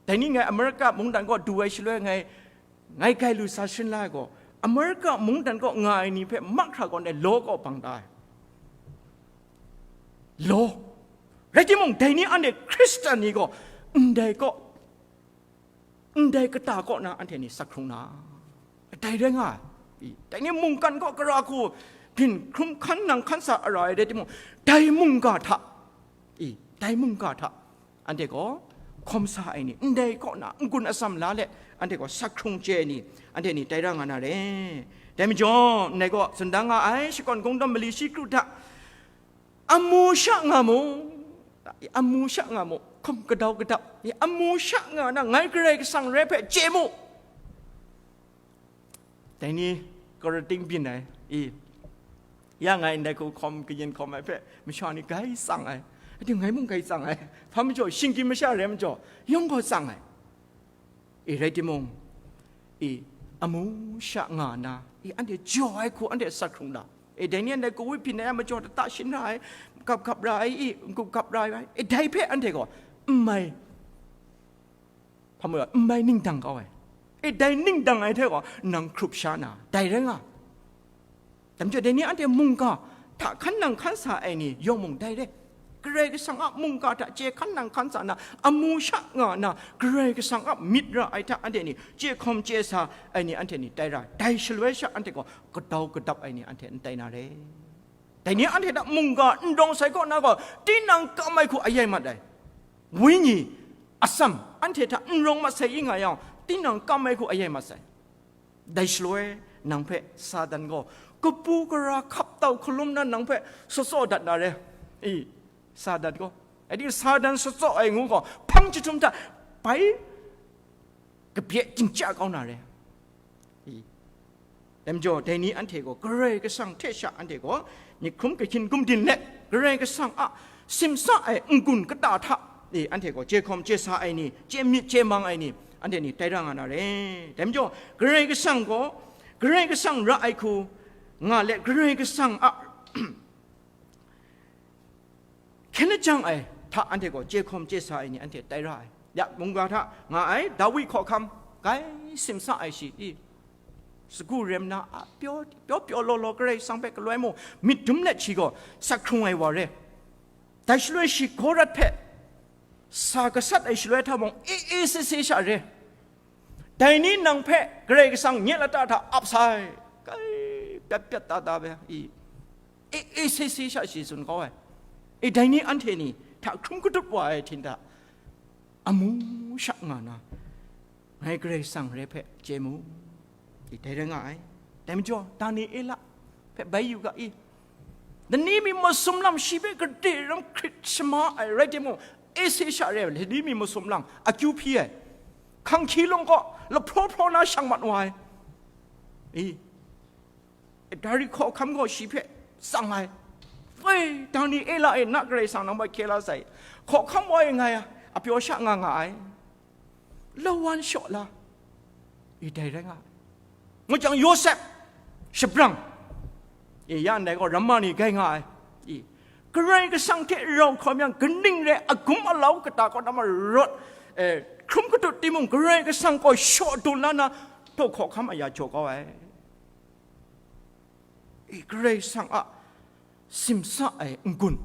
Dai ni ngai Amerika mungdan kaw du ai shaloi ngai, ngai gai lu sa sharin la ai gaw, Amerika mungdan kaw nga ai ni hpe mahkra gaw ndai law kaw bang da ai. Law. Rai timung, dai ni anhte Hkristan ni gaw ndai kaw, ndai kata kaw na anhte ni sat hkrung na, Dai rai nga ai. I, dai ni mungkan gaw gara hku byin hkrum hkan nang hkan sa ara ai rai timung, dai mungga hta, i, dai mungga hta anhte gaw hkawm sa ai ni, ndai kaw na n-gun atsam la let, anhte gaw sak hkrung chye ai ni, anhte ni tai ra nga na re. Dai majaw, ndai gaw zun da nga ai, shakawn kungdawn mali shi kru hta, amu sha nga mu, amu sha nga mu, hkum kadau kadap, amu sha nga na, ngai Karai Kasang rai hpe chye mu. Dai ni, karating byin ai, i, ya ngai ndai hku hkawm kayin hkawm ai hpe, masha ni gai tsang ai, ating ngai mung gai tsang ai, hpa majaw, shinggyim masha rai majaw, yawng gaw tsang ai. I, rai timung, i, amu sha nga na, i, anhte jaw ai hku anhte sat hkrung la. I, dai ni anhte kawi byin ai a majaw, tata shin ra ai, gap gap ra ai, i, gup gap ra ai, i, dai hpe anhte gaw n mai, hpa majaw, n mai ning dang kau ai. I, dai ning dang ai hte gaw nang hkrup sha na, dai rai nga. Dai majaw, dai ni anhte mungga hta hkan nang hkan sa ai ni yawng mung dai re. Karai Kasang a mungga hta chye hkan nang hkan sa na, amu sha nga na, Karai Kasang a myit ra ai hta anhte ni chye hkawm chye sa ai ni anhte ni tai ra, dai shaloi sha anhte gaw kadau kadap ai ni anhte n tai na re. Dai ni anhte hta mungga n rawng sai kaw na gaw, tinang kam ai hku ayai mat ai. Wenyi atsam anhte hta n rawng mat sai i nga yang, tinang kam ai hku ayai mat sai. Dai shaloi, nang hpe Satan gaw kapu gara hkap tau hkalum na nang hpe shatsaw dat na re. I, Satan gaw, adi Satan shatsaw ai ngu gaw, hpang jahtum hta bai kabye chyingchya kau na re. I, dai majaw, dai ni anhte gaw Karai Kasang hte sha anhte gaw myit hkrum kahkyin gumdin let, Karai Kasang a simsa ai n-gun kata hta, e, anhte gaw chye hkawm chye sa ai ni, chye myit chye mang ai ni, anhte ni tai ra nga na re. Dai majaw, Karai Kasang gaw, Karai Kasang ra ai hku nga let, Karai Kasang a hkyen ajang ai hta anhte gaw chye hkawm chye sa ai ni anhte tai ra ai. Ya, mungga hta nga ai Dawi hkawhkam, gai simsa ai shi, i, sagu rem na a pyaw, pyaw pyaw law law Karai Kasang hpe galoi mung myit dum let shi gaw sat hkrung ai wa re. Dai shaloi shi Gawrat hpe sa gasat ai shaloi hta mung, e e se se sha re. Dai ni nang hpe Karai Kasang nye lata hta ap sai, kai pyat pyat ta ta be, i, e e se se sha shi tsun kau ai. E, dai ni anhte ni hta hkrum kadut wa ai htin hta, amu sha nga na, ngai Karai Kasang re hpe chye mu, i, dai rai nga ai. Dai majaw, Daniela hpe bai yu ga i, lani mi masum lam shi hpe gade ram hkrit shama ai rai timung, e se sha re ai lani mi masum lam akyu hpyi ai, hkanghki lawng kaw lahpraw hpraw na shang mat wa ai, i, Dari hkawhkam gaw shi hpe tsang ai. Woi, Daniela e, na Karai Kasang nang bai hkye la sai. Hkawhkam wa e ngai a, apyaw sha nga nga ai. Lawan shaw la, i, dai rai nga ai. Ngu jang Yawsep shabrang, e, ya ndai gaw ramma ni gai nga ai. I, Karai Kasang hte rau hkawm yang, kaning re agum alau kata kaw na marawt, e, hkrum kadut timung, Karai Kasang gaw shaw dun la na, taw hkawhkam aya jaw kau ai. I, Karai Kasang a simsa ai n-gun,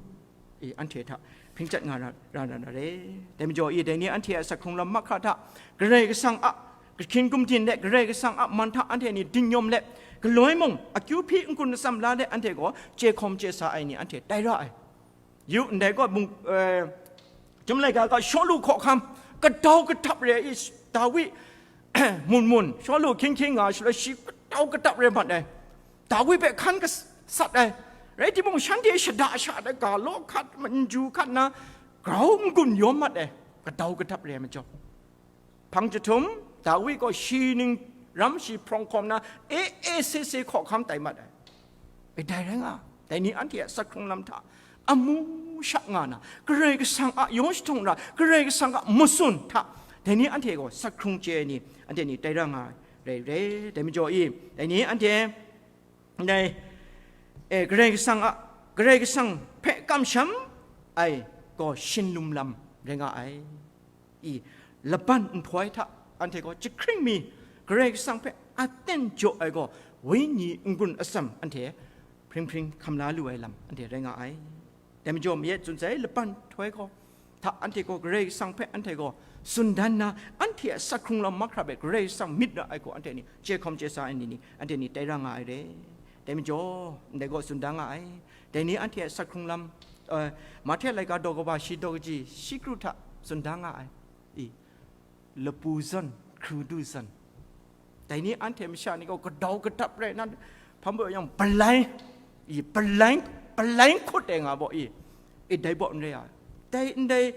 i, anhte hta hpring chyat nga ra, ra, ra, ra re. Dai majaw, i, dai ni anhte a sat hkrung lam mahkra hta, Karai Kasang a kahkyin gumdin let, Karai Kasang a man hta anhte ni dingnyawm let, galoi mung akyu hpyi n-gun atsam la let, anhte gaw chye hkawm chye sa ai ni anhte tai ra ai. Yu, ndai gaw mung, eh, Chyum laika ga Shawlu hkawhkam, kadau kadap re ai, Dawi mun mun, Shawlu hkying hkying nga shaloi shi kadau kadap re mat ai. Dawi hpe hkan gas-, sat ai. Rai timung, shanhte shada sha ai ga law hkat, manju hkat na, grau n-gun yawm mat ai, kadau kadap re ai majaw. Hpang jahtum, Dawi gaw shi ning ram shi hprawng hkawm na, e e se se hkawhkam tai mat ai. E, dai rai nga, dai ni anhte a sat hkrung lam hta, amu sha nga na, Karai Kasang a yawng shahtawng ra, Karai Kasang a matsun hta, dai ni anhte gaw sat hkrung chye ai ni, anhte ni tai ra nga ai, rai re, dai majaw i, dai ni anhte, ndai, e, Karai Kasang a, Karai Kasang hpe kamsham ai gaw shin lum lam rai nga ai. I, laban nhtoi hta anhte gaw jahkring mi Karai Kasang hpe aten jaw ai gaw, wenyi n-gun atsam anhte hpring hpring hkam la lu ai lam anhte rai nga ai. Dai majaw, mayat tsun sai laban nhtoi gaw hta anhte gaw Karai Kasang hpe anhte gaw Tsun dan na, anhte a sak hkrung lam mahkra hpe Karai Kasang myit ra ai hku anhte ni chye hkawm chye sa ai ni ni, anhte ni tai ra nga ai re. Dai majaw, ndai gaw tsun da nga ai. Dai ni anhte a sak hkrung lam, eh, Mahte laika daw kaba shi daw kaji shi kru hta tsun da nga ai. I, lapu zawn, hkru du zawn. Dai ni anhte masha ni gaw gadau gadap rai nna, hpang baw yang, palai, i, palai, palai hkut ai nga baw i, i, dai baw n rai ai. Dai ndai,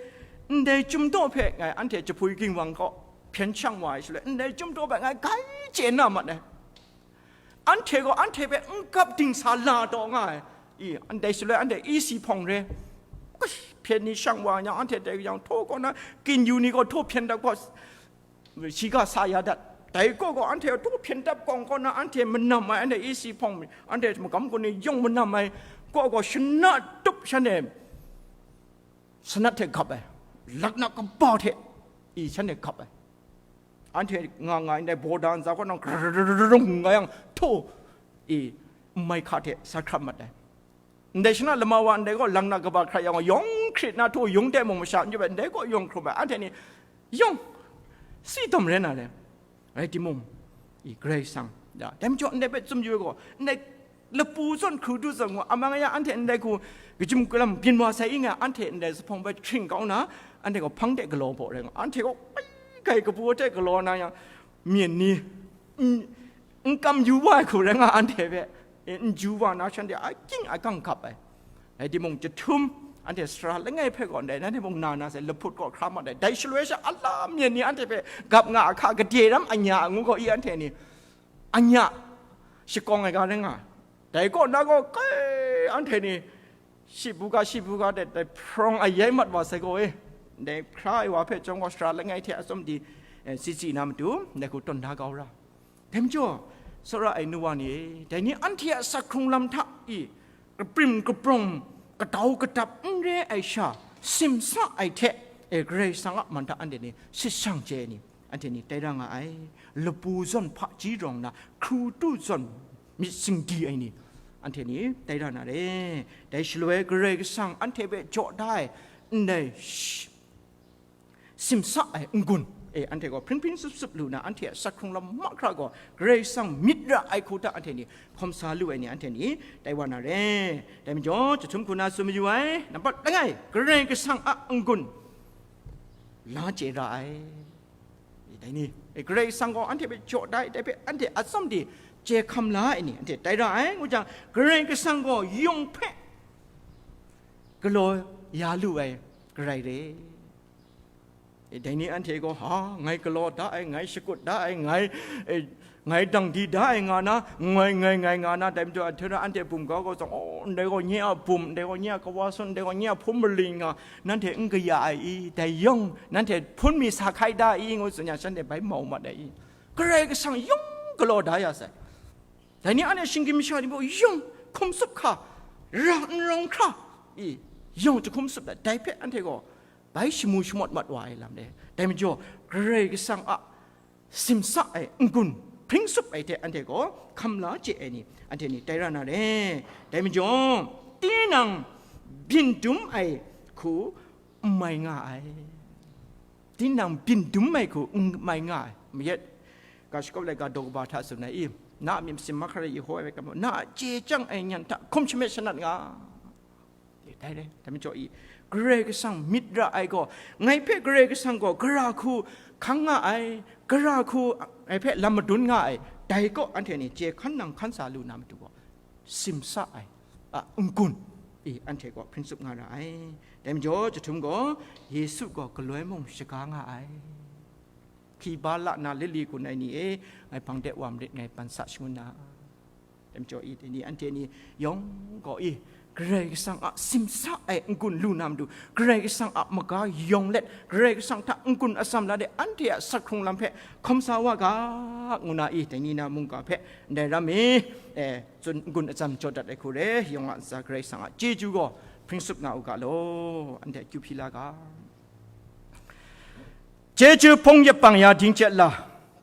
ndai chyum daw hpe ngai anhte jahpui ginwang kaw hpyen shang wa ai shaloi, ndai chyum daw hpe ngai grai chye na mat ai. Anhte gaw anhte hpe n gap dingsa la taw nga ai. I, ndai shaloi anhte isi hpawng re. Ush, hpyen ni shang wa yang, anhte dai yang htaw kaw na, kinyu ni gaw htaw hpyen dap gaw, shiga sa ya dat. Dai kaw gaw anhte htaw hpyen dap kawng kaw na, anhte manam ai, anhte isi hpawng mi, anhte magam kun ni yawng manam ai, kaw gaw shana tup shanhte sanat hte gap ai, laknak kaba hte i shanhte gap ai. Anhte nga nga ndai baw da ntsa kaw nang krung nga yang htaw i, n mai hka hte sa hkrat mat ai. Ndai shana lama wa ndai gaw laknak kaba hkrat yang yawng hkrit na htaw yung de mung masha n yup ai, ndai gaw yawng hkrum ai, anhte ni yawng si dam rai na re. Rai timung, i, Karai Kasang, ya, dai majaw ndai hpe tsun yu ai gaw, ndai lapu zawn hkru du zawn gaw, amang ya anhte ndai hku kajum kalam byin wa sai i nga, anhte ndai zuphpawng hpe hkring kau na, anhte gaw hpang de galaw baw rai nga, anhte gaw grai grai kabu hte galaw na yang, myen ni, n, n kam yu wa ai hku rai nga, anhte hpe, e, n ju wa na, shanhte a kying a kang gap ai. Rai timung, jahtum, anhte sara langai hpe gaw ndai, nanhte mung na na sai, lahput gaw hkra mat ai. Dai shaloi sha, ala myen ni anhte hpe gap nga a hka, gade ram anya a ngu gaw i, anhte ni anya shakawng ai ga rai nga. Dai kaw na gaw, kai, anhte ni shi buga, shi buga de, dai hprawng a yai mat wa sai gaw e, ndai hkra ai wa hpe chyawm gaw, sara langai hte atsawm di, eh, si tsi na matu, ndai hku tawn da kau ra. Dai majaw, tsawra ai nu wa ni e, dai ni anhte a sak hkrung lam hta i, kaprim kaprawng, kadau kadap n re ai sha, simsa ai hte, e, Karai Kasang a man hta anhte ni sit shang chye ai ni, anhte ni tai ra nga ai. Lapu zawn hpaji rawng na, hkru du zawn myit singdi ai ni, anhte ni tai ra na re. Dai shaloi Karai Kasang anhte hpe jaw da ai, ndai sh-, simsa ai n-gun e, anhte gaw hpring hpring sup sup lu na, anhte a sak hkrung lam mahkra gaw Karai Kasang myit ra ai hku hta anhte ni hkawm sa lu ai ni, anhte ni tai wa na re. Dai majaw, jahtum hku na tsun mayu ai, nampat langai, Karai Kasang a n-gun la chye ra ai. Dai ni, e, Karai Kasang gaw anhte hpe jaw da ai, dai hpe anhte atsawm di chye hkam la ai ni, anhte tai ra ai, ngu jang, Karai Kasang gaw yawng hpe galaw ya lu ai garai re. E, dai ni anhte gaw, ha, ngai galaw da ai, ngai shakut da ai, ngai, e, ngai dang di da ai nga na, ngai, ngai, ngai nga na, dai majaw, ahte ra anhte bum ga gaw tsang, oh, ndai gaw nye a bum, ndai gaw nye a kawa sun, ndai gaw nye a hpun maling nga, nanhte n kaya ai i, dai yawng, nanhte hpun mi sa hkai da i, ngu tsun yang, shanhte bai mau mat ai i. Karai Kasang yawng galaw da ya sai. Dai ni anhte shinggyim masha ni gaw yawng hkum tsup hka, ra n rawng hkra i, yawng jahkum tsup dat, dai hpe anhte gaw bai shamu shamawt mat wa ai lam le. Dai majaw, Karai Kasang a simsa ai n-gun hpring sup ai hte anhte gaw hkam la chye ai ni, anhte ni tai ra na re. Dai majaw, tinang byin dum ai hku n mai nga ai. Tinang byin dum ai hku n mai nga ai. Mayat ga shakawp laika daw kaba hta tsun ai i, na a myit masin mahkra e Yehowa e kam, na a chye chyang ai nyan hta hkum shamet shanat nga. Dai re, dai majaw i, Karai Kasang myit ra ai gaw, ngai hpe Karai Kasang gaw gara hku hkang nga ai, gara hku ngai hpe lam madun nga ai, dai kaw anhte ni chye hkan nang hkan sa lu na matu gaw, simsa ai a n-gun i anhte gaw hpring tsup nga ra ai. Dai majaw, jahtum gaw, Yesu gaw galoi mung shaga nga ai. Hki ba la na lili kun ai ni e, ngai hpang de wa marit, ngai ban sa shangun na. Dai majaw i, dai ni anhte ni yawng gaw i, Karai Kasang a simsa ai n-gun lu na matu, Karai Kasang a maga yawng let, Karai Kasang hta n-gun atsam la de, anhte a sak hkrung lam hpe hkawm sa wa ga, ngu na i, dai ni na mungga hpe ndai ram i, e, tsun n-gun atsam jaw dat ai hku re, yawng a ntsa Karai Kasang a chyeju gaw hpring sup nga u ga law, anhte akyu hpyi la ga. Chyeju hpung yabang ya ding chyet la,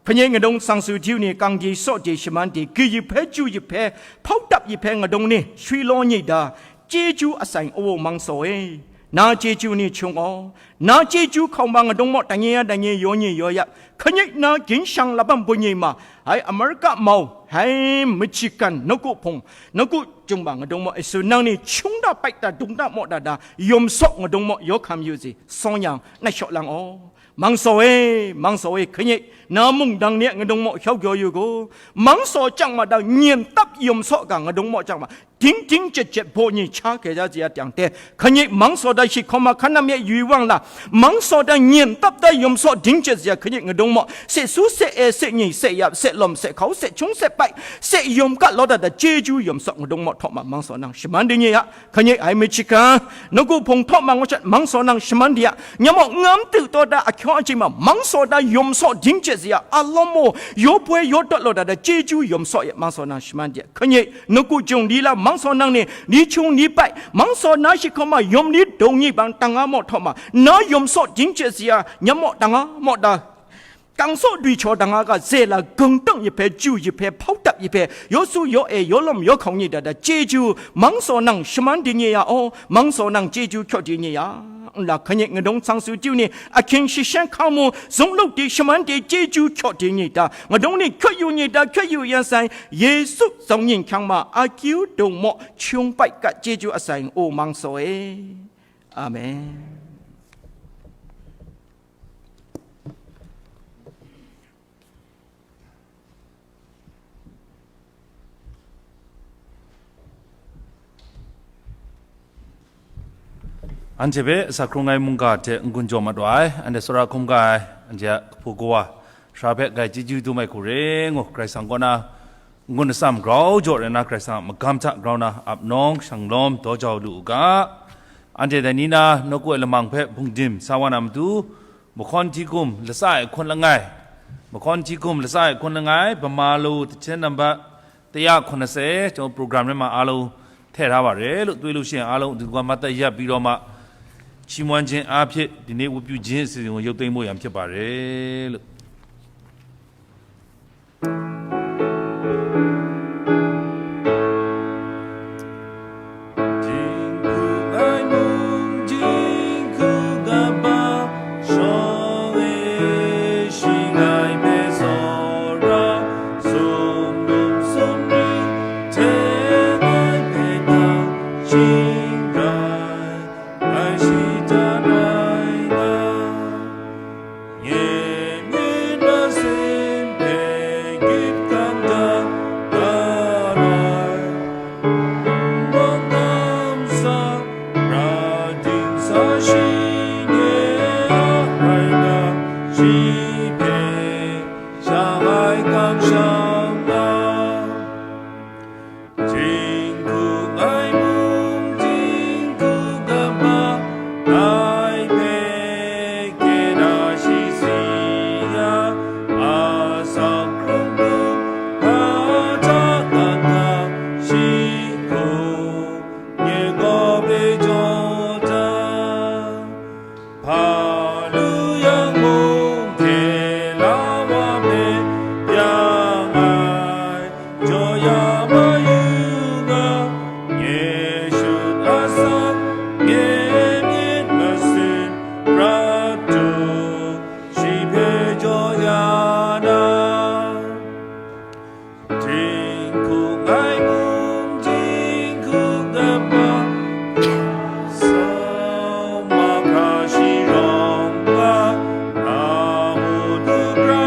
hpanye ngadung tsang su diu ni, kang di saw di shaman di, gyi yip hpe, chyu yip hpe, hpau tap yip hpe ngadung ni, shwi law nyida, chyeju atsai awu mang saw e, Na chyeju ni hkyung gaw, na chyeju hkau ma ngadung maw, dai nye ya, dai nye yaw nye yaw ya, hkanyit na ginshang labam bun nye ma, hai Amerika mau, hai Michigan, nawku hpung, nawku jung ma ngadung maw, Yesu nang ni hkyung da, pai da, dung da, maw da da, yawm saw ngadung maw, yaw hkam yu si, sawng yang, na shaw lang aw. Mangsaw e, mangsaw e, hkanyit, na mungdang ni a ngadung maw, hyau gyaw yu gaw, mangsaw chyang ma da, nyin tap yawm saw ga ngadung maw chyang ma, ding ding jet jet baw ni cha kya ja si ya tyang te, hkanyit mangsaw da shi hkawm ma hkan nam ye yu wang la, mangsaw da nyin tap da yawm saw ding jet si ya hkanyit ngadung maw, se su se e, se nyi, se yap, se lawm, se hkau, se hkyung, se pai, se yawm ga law da da chyeju yawm saw ngadung maw htaw ma mangsaw nang shaman di nye ya, hkanyit ai Michigan, nawku hpung htaw ma ngaw shat mangsaw nang shaman di ya, nya maw ngam tu taw da ahkyaw aji ma mangsaw da yawm saw ding jet si ya, alawm maw, yaw poi yaw dawt law da da chyeju yawm saw ya mangsaw nang shaman di ya, hkanyit, nawku jung li la mangsaw nang ni, li hkyung li pai, mangsaw na shi hkawm ma yawm li dung ni bang dang a maw htaw ma, na yawm saw ding jet si ya, nyam maw dang a maw da, kang saw dwi chaw dang a ga ze la, gung tang yi hpe, ju yi hpe, hpau tap yi hpe, yaw su yaw e, yaw lawm yaw hkau ni da da, chyeju, mangsaw nang shaman di nye ya aw, mangsaw nang chyeju hkyaw di nye ya. Nla hkanyit ngadung sang su diu ni, ahkying shi shan hka mu, zungluk di shaman di chyeju hkyaw di ni ta, ngadung ni hkyut yu ni ta, hkyut yu yan sai, Yesu zawn yin hkyang ma, akyu dung maw, hkyung pai kat chyeju asai, o mangsaw e. Amen. Anhte hpe sa hkrung ai mungga hte n-gun jaw mat wa ai, anhte tsawra hkrum ga ai, anhte a hpu kawa, sara hpe grai chyeju dum ai hku re ngu, Karai Kasang kaw na n-gun atsam grau jaw rai na, Karai Kasang a magam hta grau na ap nawng shanglawm daw jau lu u ga. Anhte dai ni na nawku ai lamang hpe hpungdim sa wa na matu, mahkawn hti hkum latsa e hkun langai, mahkawn hti hkum latsa e hkun langai, Bama lawu, tachin nambat taya hkun ase, chyawm program rai ma a lawu hte hta wa re lu, twi lu shi a lawu, du gwa mata ya pi raw ma, shi mwan jin a hpye, di ni wu pyu jin si yu teng mu yam hpye ba re lu. Jinghku ai mung, jinghku kaba shawng e, shing ai hpe tsawra, sumdum sumring hte ai hpe dang, shing rai, ai shi hta rai nga. Nye myit masin hpe gyit kangdang da ai, nbawng kamsa ra dingsa shi nye a rai nga, shi hpe sha ai kamsham nga. Jinghku ai mung, jinghku kaba ai hpe, kena shi si ya, asak hkrung hkrung, hpa hta kangka, shi hku nye gaw hpe jaw da. Hpa lu yang mung, hte la wa hpe yang ai, jaw ya ma yu nga, nye shut asak, nye myit masin prat tu, shi hpe jaw ya na. Jinghku ai mung, jinghku kaba, sau mahkra shi rawng nga, a matu pra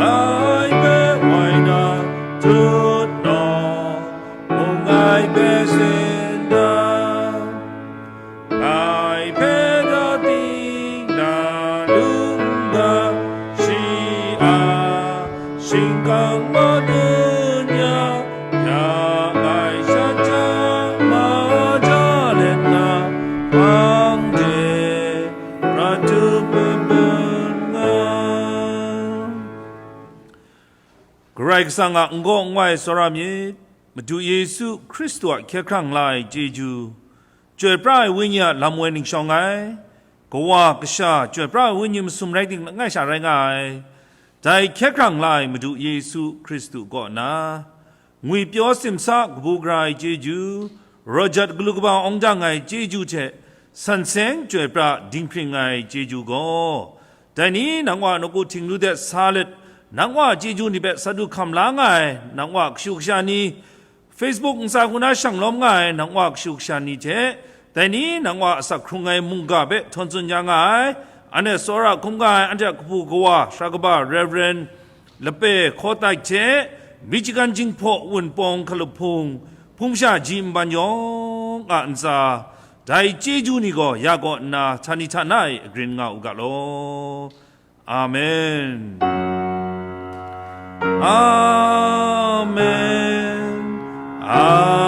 ai hpe wai na tut nawng, mung ai hpe sin da. Ngai hpe ra ting na lung ga, shi a shingkang madun ya, ya ai shan ja ma ja let na, bang de prat tu bun bun nga. Karai Kasang a n-gaw n-wai tsawra myit, Madu Yesu Hkristu a hkye hkrang la ai chyeju, Chyoi pra ai Wenyi a lam woi ning shawng ai, Kawa, Kasha, Chyoi pra ai Wenyi masum rai ting langai sha rai nga ai, dai hkye hkrang la ai Madu Yesu Hkristu kaw na, ngwipyaw simsa kabu gara ai chyeju, rawt jat galu kaba awng dang ai chyeju hte, San seng chyoi pra dinghpring ai chyeju gaw, dai ni nang Wa nawku htingnu de sa let, nang Wa chyeju ni hpe sa du hkam la nga ai, nang Wa kashu kasha ni, Facebook ntsa hku na shang lawm nga ai, nang Wa kashu kasha ni hte, dai ni nang Wa asak hkrung ai mungga hpe htawn tsun ya nga ai, anhte tsawra hkum nga ai, anhte a kabu kawa, sara kaba Reverend Lape Hkawtai hte, Michigan Jinghpaw Wunpawng Hkalup Hpung, hpung sha ji nban yawng a ntsa, dai chyeju ni gaw ya kaw nna htani htana e agrin nga u ga law. Amen. Amen. Amen.